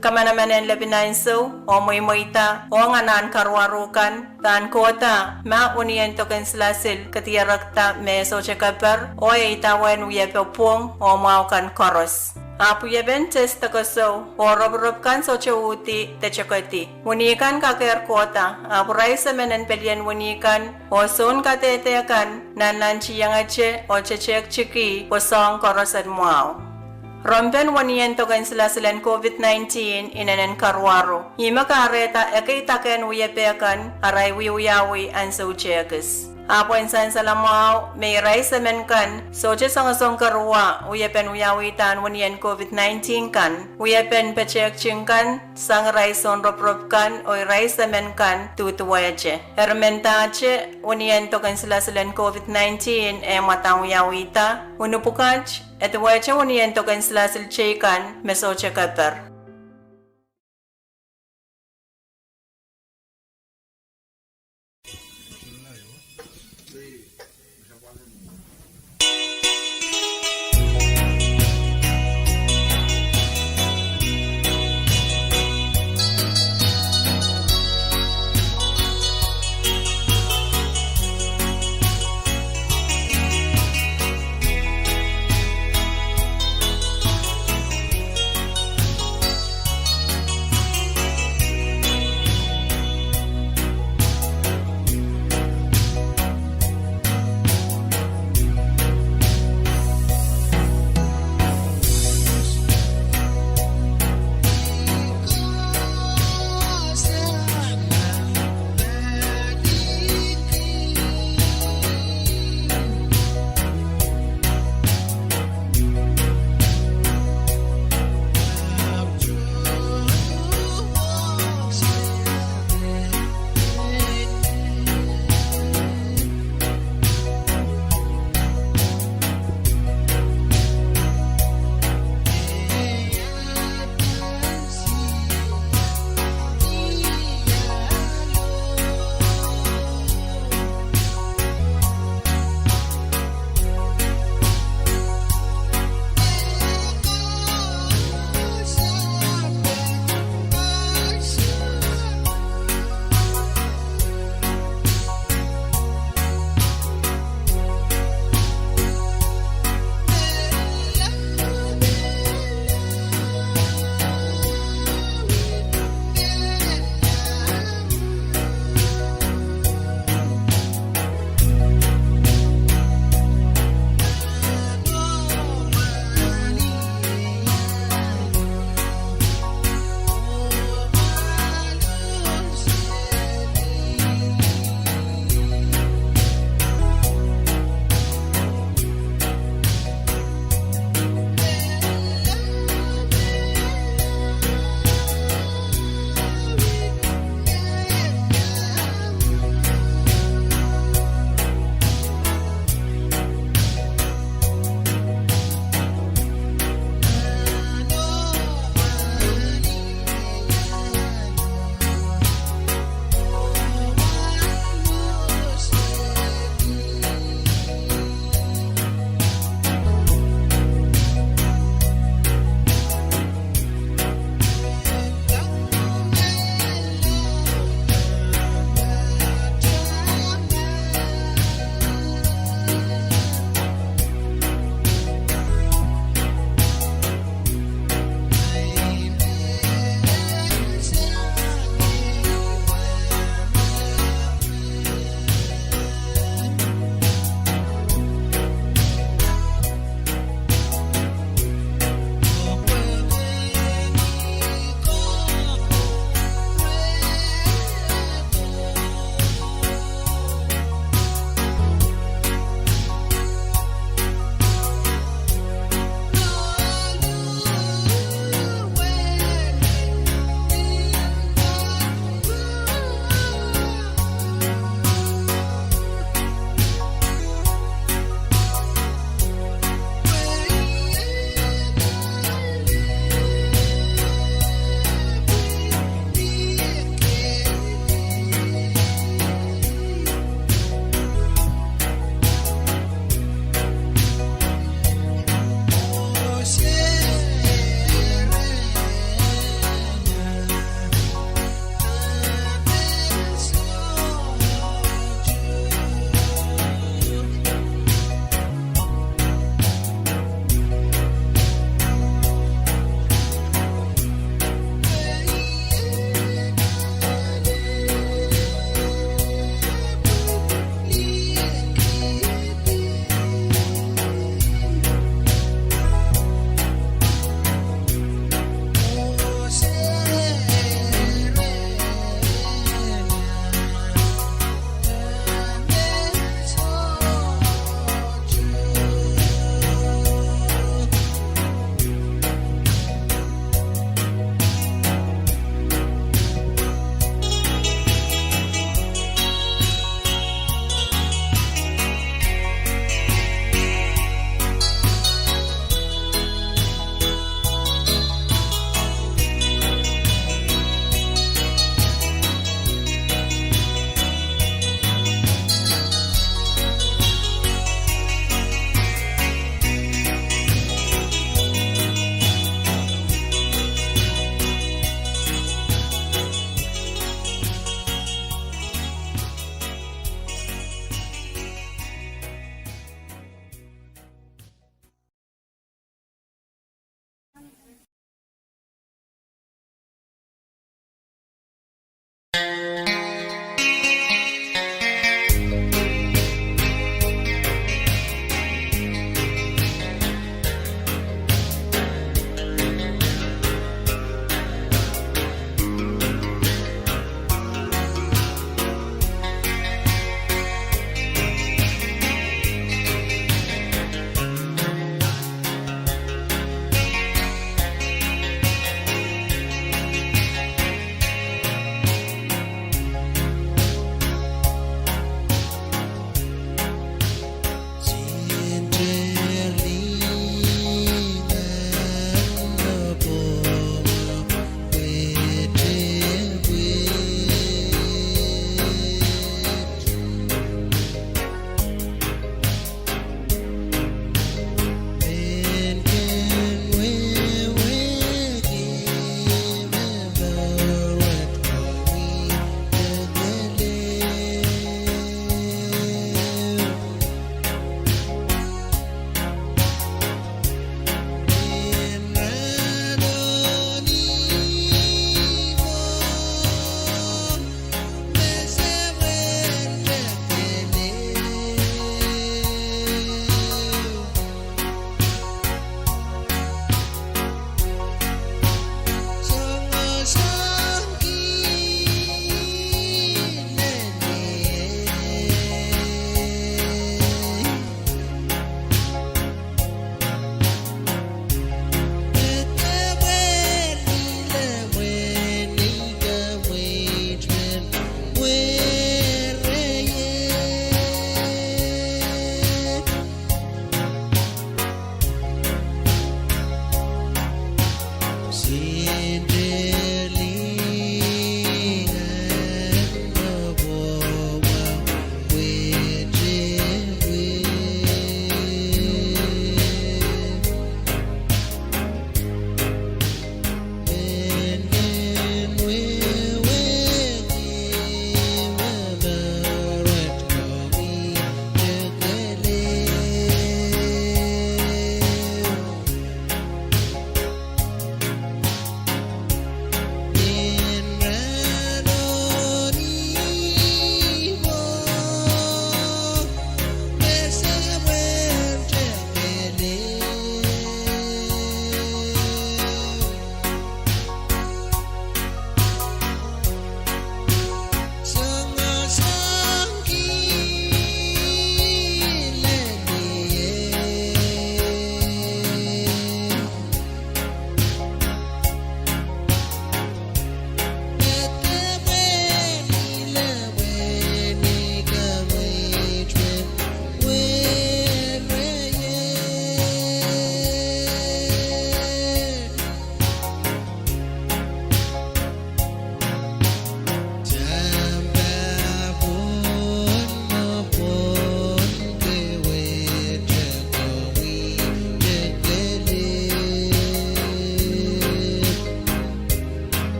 Kamanaman en lepin ansou oh mweimweida ong anahn karuwaru kan pahn kohda ma winien doken silasil kediarekda me sohte keper oh e idawehn wiepe pwung oh mwahu kan koaros. Ahpw wiepen test dokesou oh ropirop kan sohte uhdi de tokedi. Wini kan kakehr kohda, ahpw irail emen en pelien wini kan oh soun kadehde kan nannantihongete oh tetehktiki pwe soahng koaros en mwahu. Rompen winien doken silasil en COVID nineteen inenen karuwaru, ihme kahrehda ekei dake en wiepe kan arail wiewiawi ansou tehkis. Ahpw en sansal mwahu me irail emen kan sohte songosong kerua wiepen wiawidahn winien COVID nineteen kan, wiepen petehkting kan sang irail soun ropirop kan oh irail emen kan duduwehte. Eri mendahte winien doken silasil en COVID nineteen e mwadang wiawihda, unipwukat, e duwehte winien doken silasil teikan me sohte keper.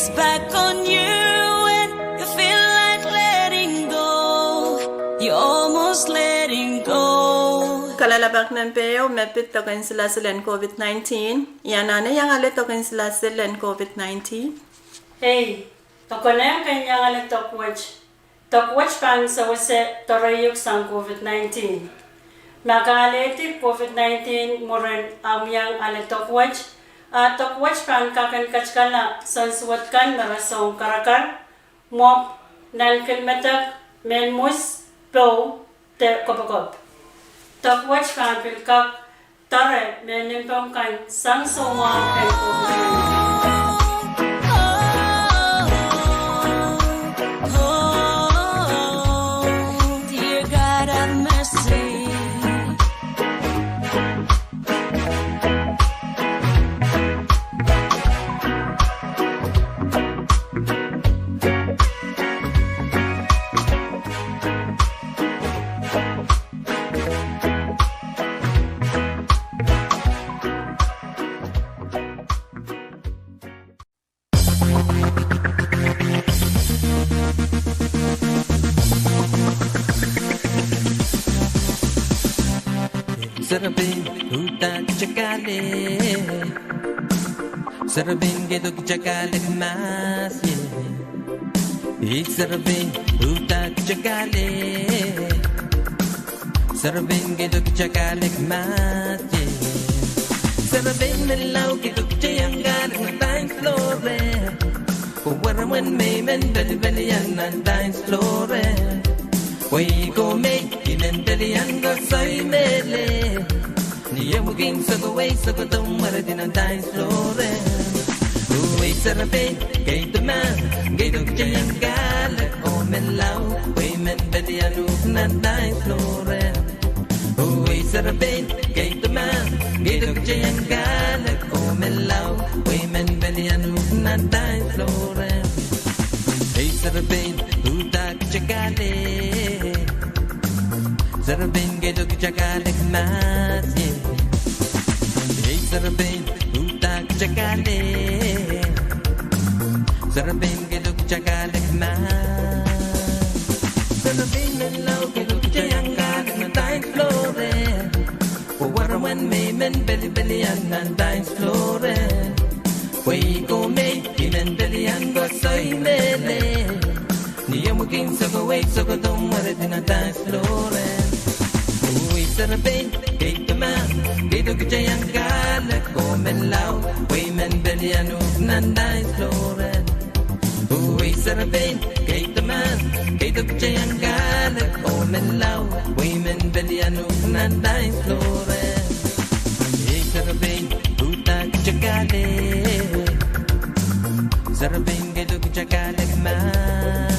It's back on you and you feel like letting go. You're almost letting go. Kalelapak nan peho me pid doken silasil en COVID nineteen. Ia anahne iang ale doken silasil en COVID nineteen? Ei, e konehng ken iang ale dok wet. Dok wet pahn sewese doareiuk sang COVID nineteen. Ma ke alehdi COVID nineteen mwurin ahmw iang ale dok wet, a dok wet pahn kak en katikala soansuwed kan me rasehng karakar, mwopw, nankilmedek, mehn mwus, pou, de kopokop. Dok wet pahn pil kak doare mehn limpoak kan sang soumwahu en COVID nineteen. Serepein, uhdahn kitail ale. Serepein, keido kitail ale mahs ie. Ei serepein, uhdahn kitail ale. Serepein, keido kitail ale mahs ie. Serepein menlau, keido kitail iang ale nan dance floor e. Pwe weren mwein me I men pelipelian nan dance floor e. Pwe I ko me I men pelian koasoi mehlel. Ni ehu kin sokowei sokohdo mweredi nan dance floor e. Oh ei serepein, keido mahs, keido kitail iang ale oh menlau, pwe I men pelian uhk nan dance floor e. Oh ei serepein, keido mahs, keido kitail iang ale oh menlau, pwe I men pelian uhk nan dance floor e. Ei serepein, uhdahn kitail ale. Serepein, keido kitail ale mahs ie. Ei serepein, uhdahn kitail ale. Serepein, keido kitail ale mahs. Serepein menlau, keido kitail iang ale nan dance floor e. Pwe weren mwein me I men pelipelian nan dance floor e. Pwe I ko me I men pelian koasoi mehlel. Ni ehu kin sokowei sokohdo mweredi nan dance floor e. Oh ei serepein, keido mahs, keido kitail iang ale oh menlau, pwe I men pelian uhk nan dance floor e. Oh ei serepein, keido mahs, keido kitail iang ale oh menlau, pwe I men pelian uhk nan dance floor e. Ei serepein, uhdahn kitail ale. Serepein, keido kitail ale mahs.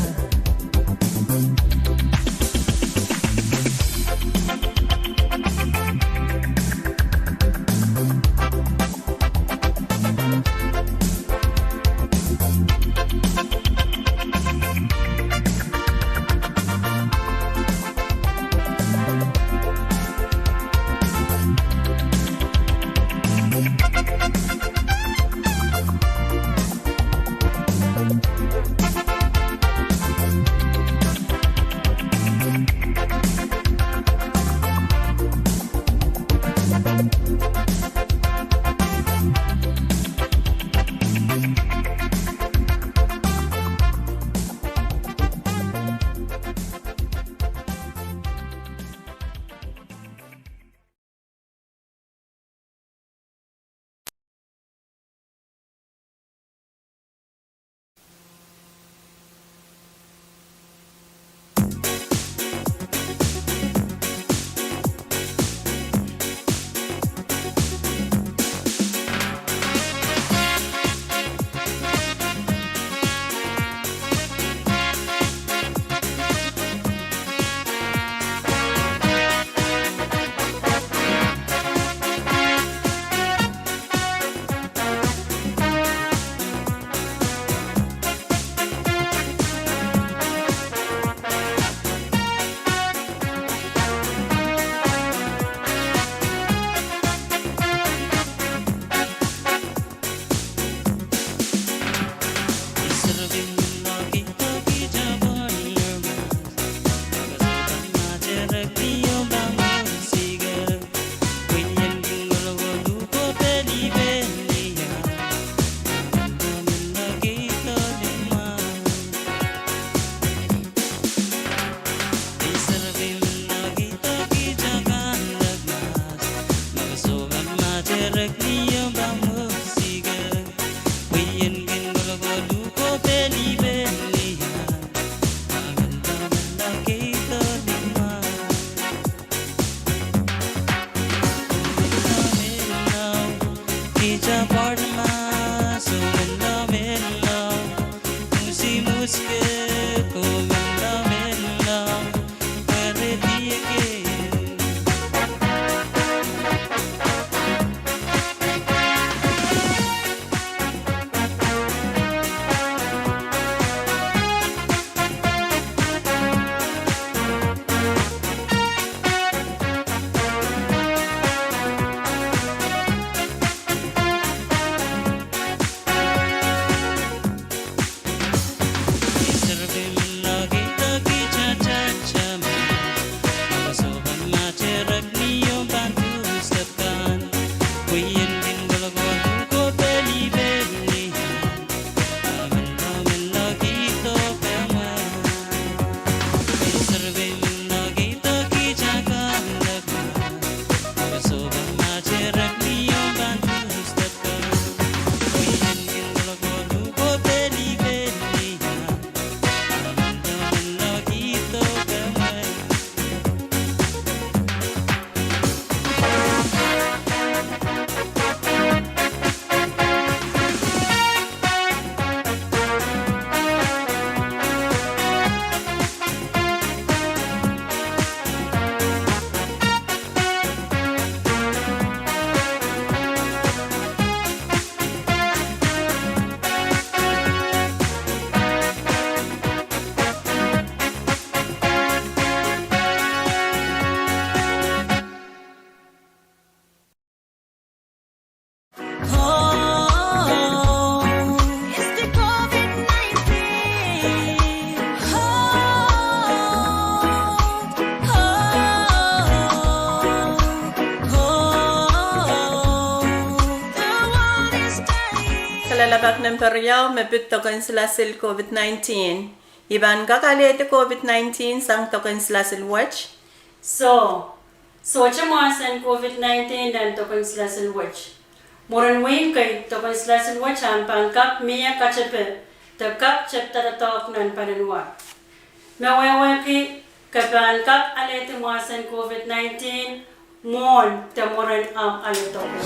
Kalelapak nempe riau me pid doken silasil COVID nineteen. I pahn kak alehdi COVID nineteen sang doken silasil wet? Soh, sohte mwahsen COVID nineteen nan doken silasil wet. Mwurin wein kei, doken silasil wet ahpw pahn kak mie katepe de kak tepda doadoahk nan paliwar. Me wehwehki ke pahn kak alehdi mwahsen COVID nineteen mwohn de mwurin ahmw ale doken.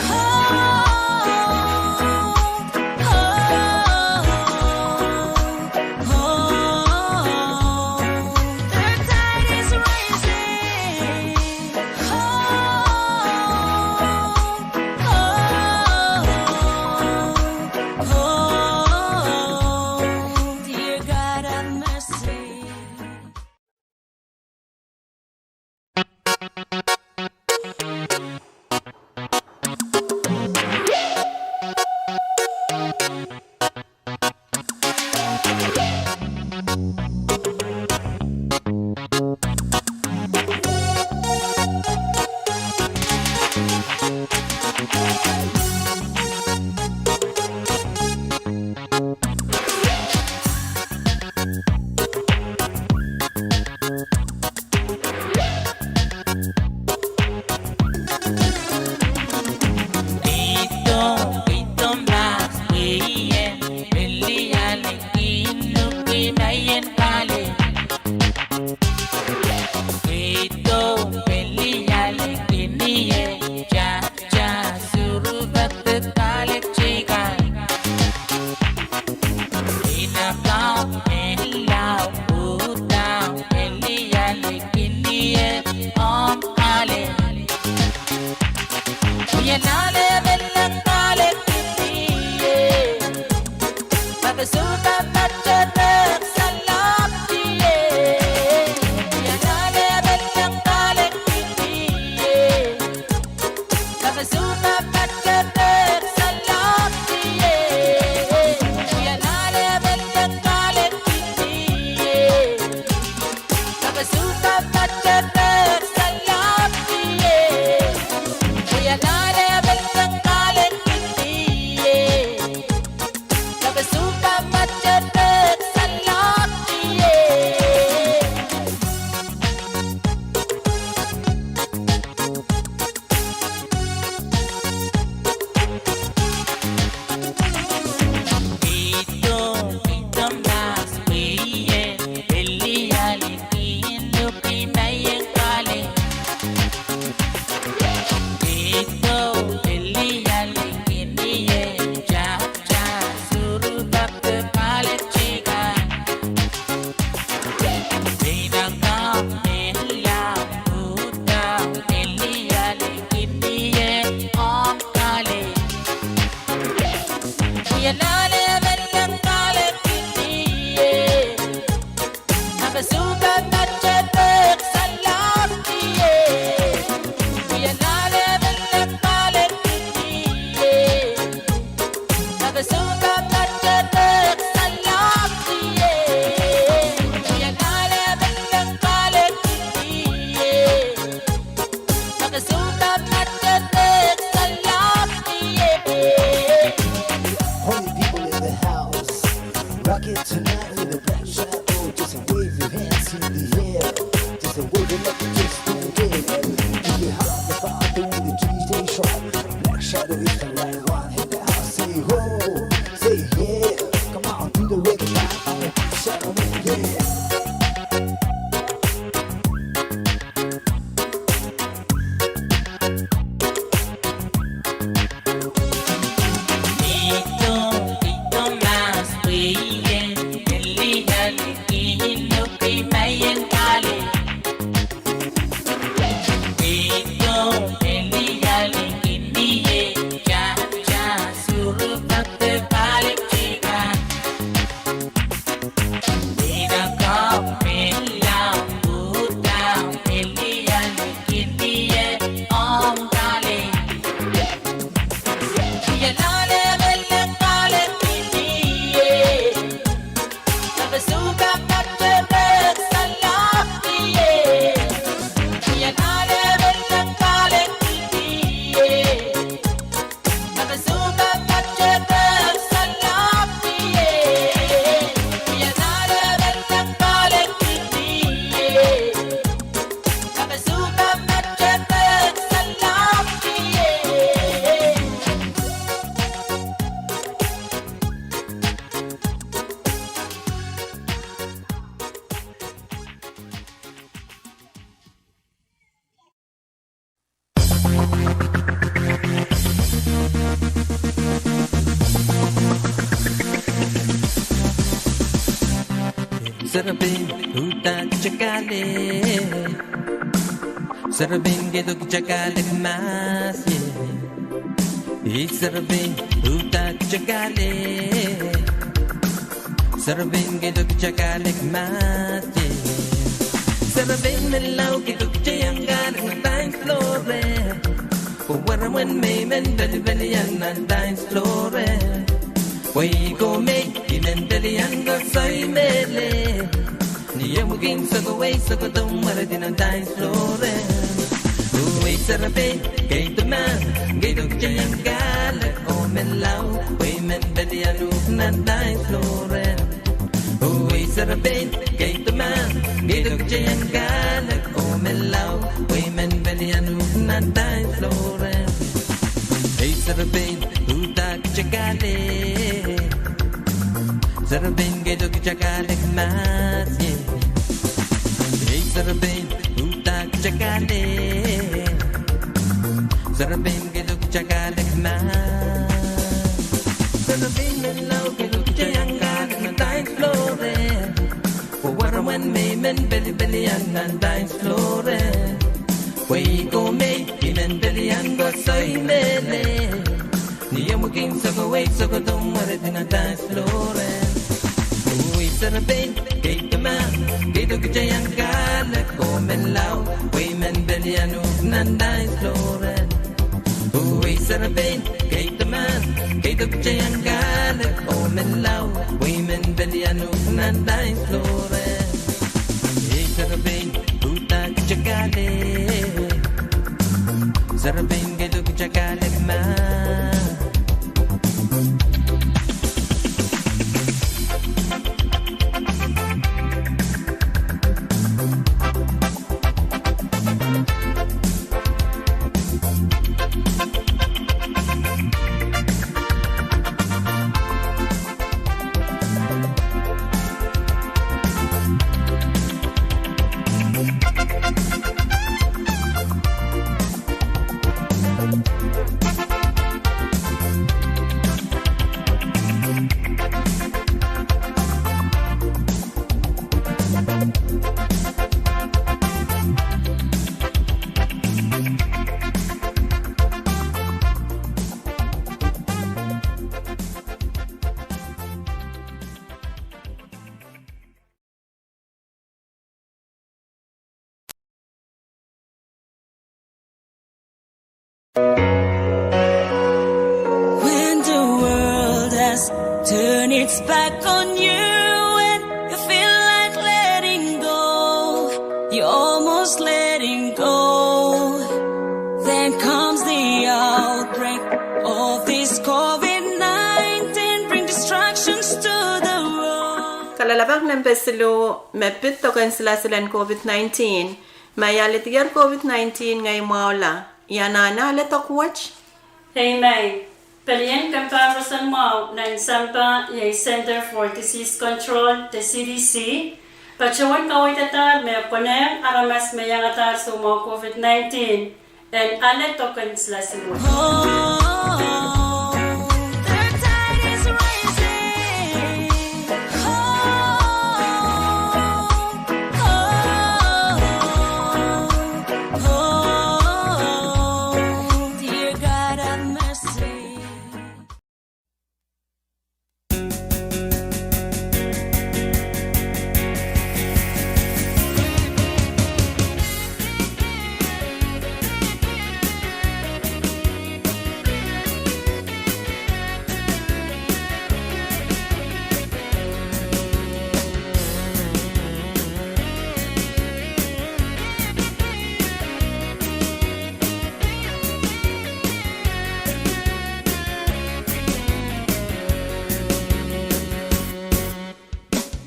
Everyone in the house, say ho, say yeah. Come on, do the reggae now. Settle it, yeah. Serepein uhdahn kitail kale. Serepein keido kitail kalek mahs ie. Ei serepein uhdahn kitail kale. Serepein keido kitail kalek mahs ie. Serepein menlau keido kitail iang kalek nan dance floor e. Pwe waramwen me I men pelipelian nan dance floor e. Pwe I ko me I men pelian koasoi mehlel. Ni ehu kin sokowei sokohdo mweredi nan dance floor e. Oh ei serepein keido mahs, keido kitail iang kalek oh menlau, pwe I men pelian uhk nan dance floor e. Oh ei serepein keido mahs, keido kitail iang kalek oh menlau, pwe I men pelian uhk nan dance floor e. Ei serepein uhdahn kitail kale. Serepein keido kitail kalek mahs ie. Ei serepein uhdahn kitail kale. Serepein keido kitail kalek mahs. Serepein menlau keido kitail iang kalek nan dance floor e. Pwe waramwen me I men pelipelian nan dance floor e. Pwe I ko me I men pelian koasoi mehlel. Ni ehu kin sokowei sokohdo mweredi nan dance floor e. Oh ei serepein keido mahs, keido kitail iang kalek oh menlau, pwe I men pelian uhk nan dance floor e. Oh ei serepein keido mahs, keido kitail iang kalek oh menlau, pwe I men pelian uhk nan dance floor e. Ei serepein uhdahn kitail kale. Serepein keido kitail kalek mahs. When the world has turned its back on you and you feel like letting go, you're almost letting go, then comes the outbreak of this COVID nineteen, bring distractions to the world. Kalelapak nempe siluh, me pid doken silasil en COVID nineteen. Ma I alehdier COVID nineteen ngehi mwahula, I anahne ale dok wet? Amen. Pelien kempoakepahi roson mwahu nan sampah iei Center for Disease Control de C D C patohwan kaweidadahr me konehng aramas me iangadahr soumwahu COVID nineteen en ale doken silasil wet.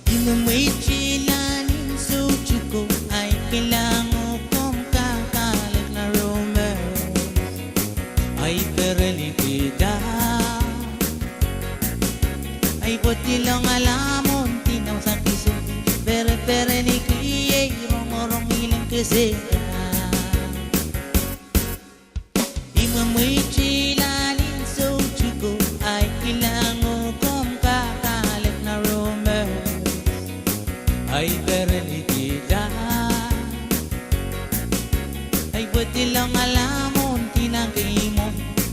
I me mweidohng lahlin soutuko, ahi kilang oh komw kak alehda nan rumors, ahi perelikihda, ahi pwedilong alamwo ndinda sang kiso, pereperelikihda, rongorong ngilen kesehda. I me mweidohng lahlin soutuko, ahi kilang oh komw kak alehda nan rumors, ahi perelikihda, ahi pwedilong alamwo ndinda sang kiso,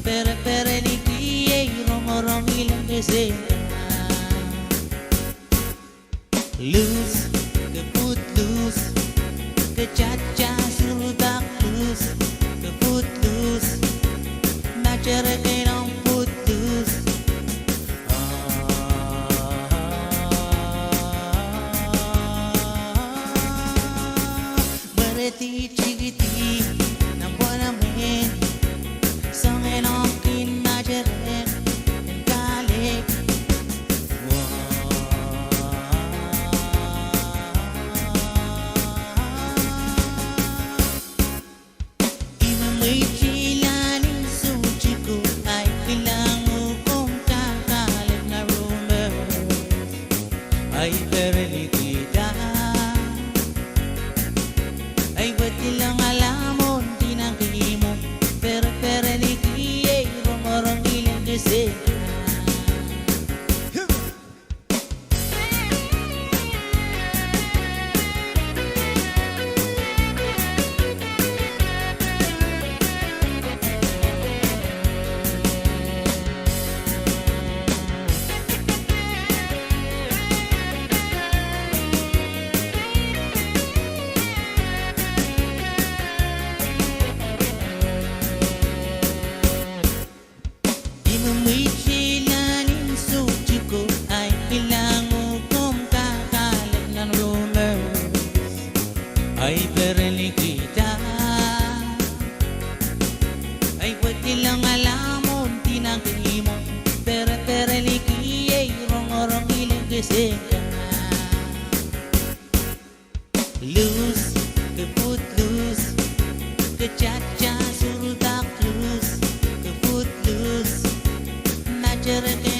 pereperelikihda, rongorong ngilen kesehda. Loose, ke footloose, ke tatasurdak loose, ke footloose, matereke nohn footloose. Mwerehdi tikidi nan pwoalamwehn, soangen ong kin materek en kahlek. I me mweidohng lahlin soutuko, ahi kilang oh komw kak alehda nan rumors, ahi perelikihda, ahi pwedilong alamwo ndinda sang kiso, pereperelikihda, rongorong ngilen kesehda. I me mweidohng lahlin soutuko, ahi kilang oh komw kak alehda nan rumors, ahi perelikihda, ahi pwedilong alamwo ndinda sang kiso, pereperelikihda, rongorong ngilen kesehda. Loose, ke footloose, ke tatasurdak loose, ke footloose, matereke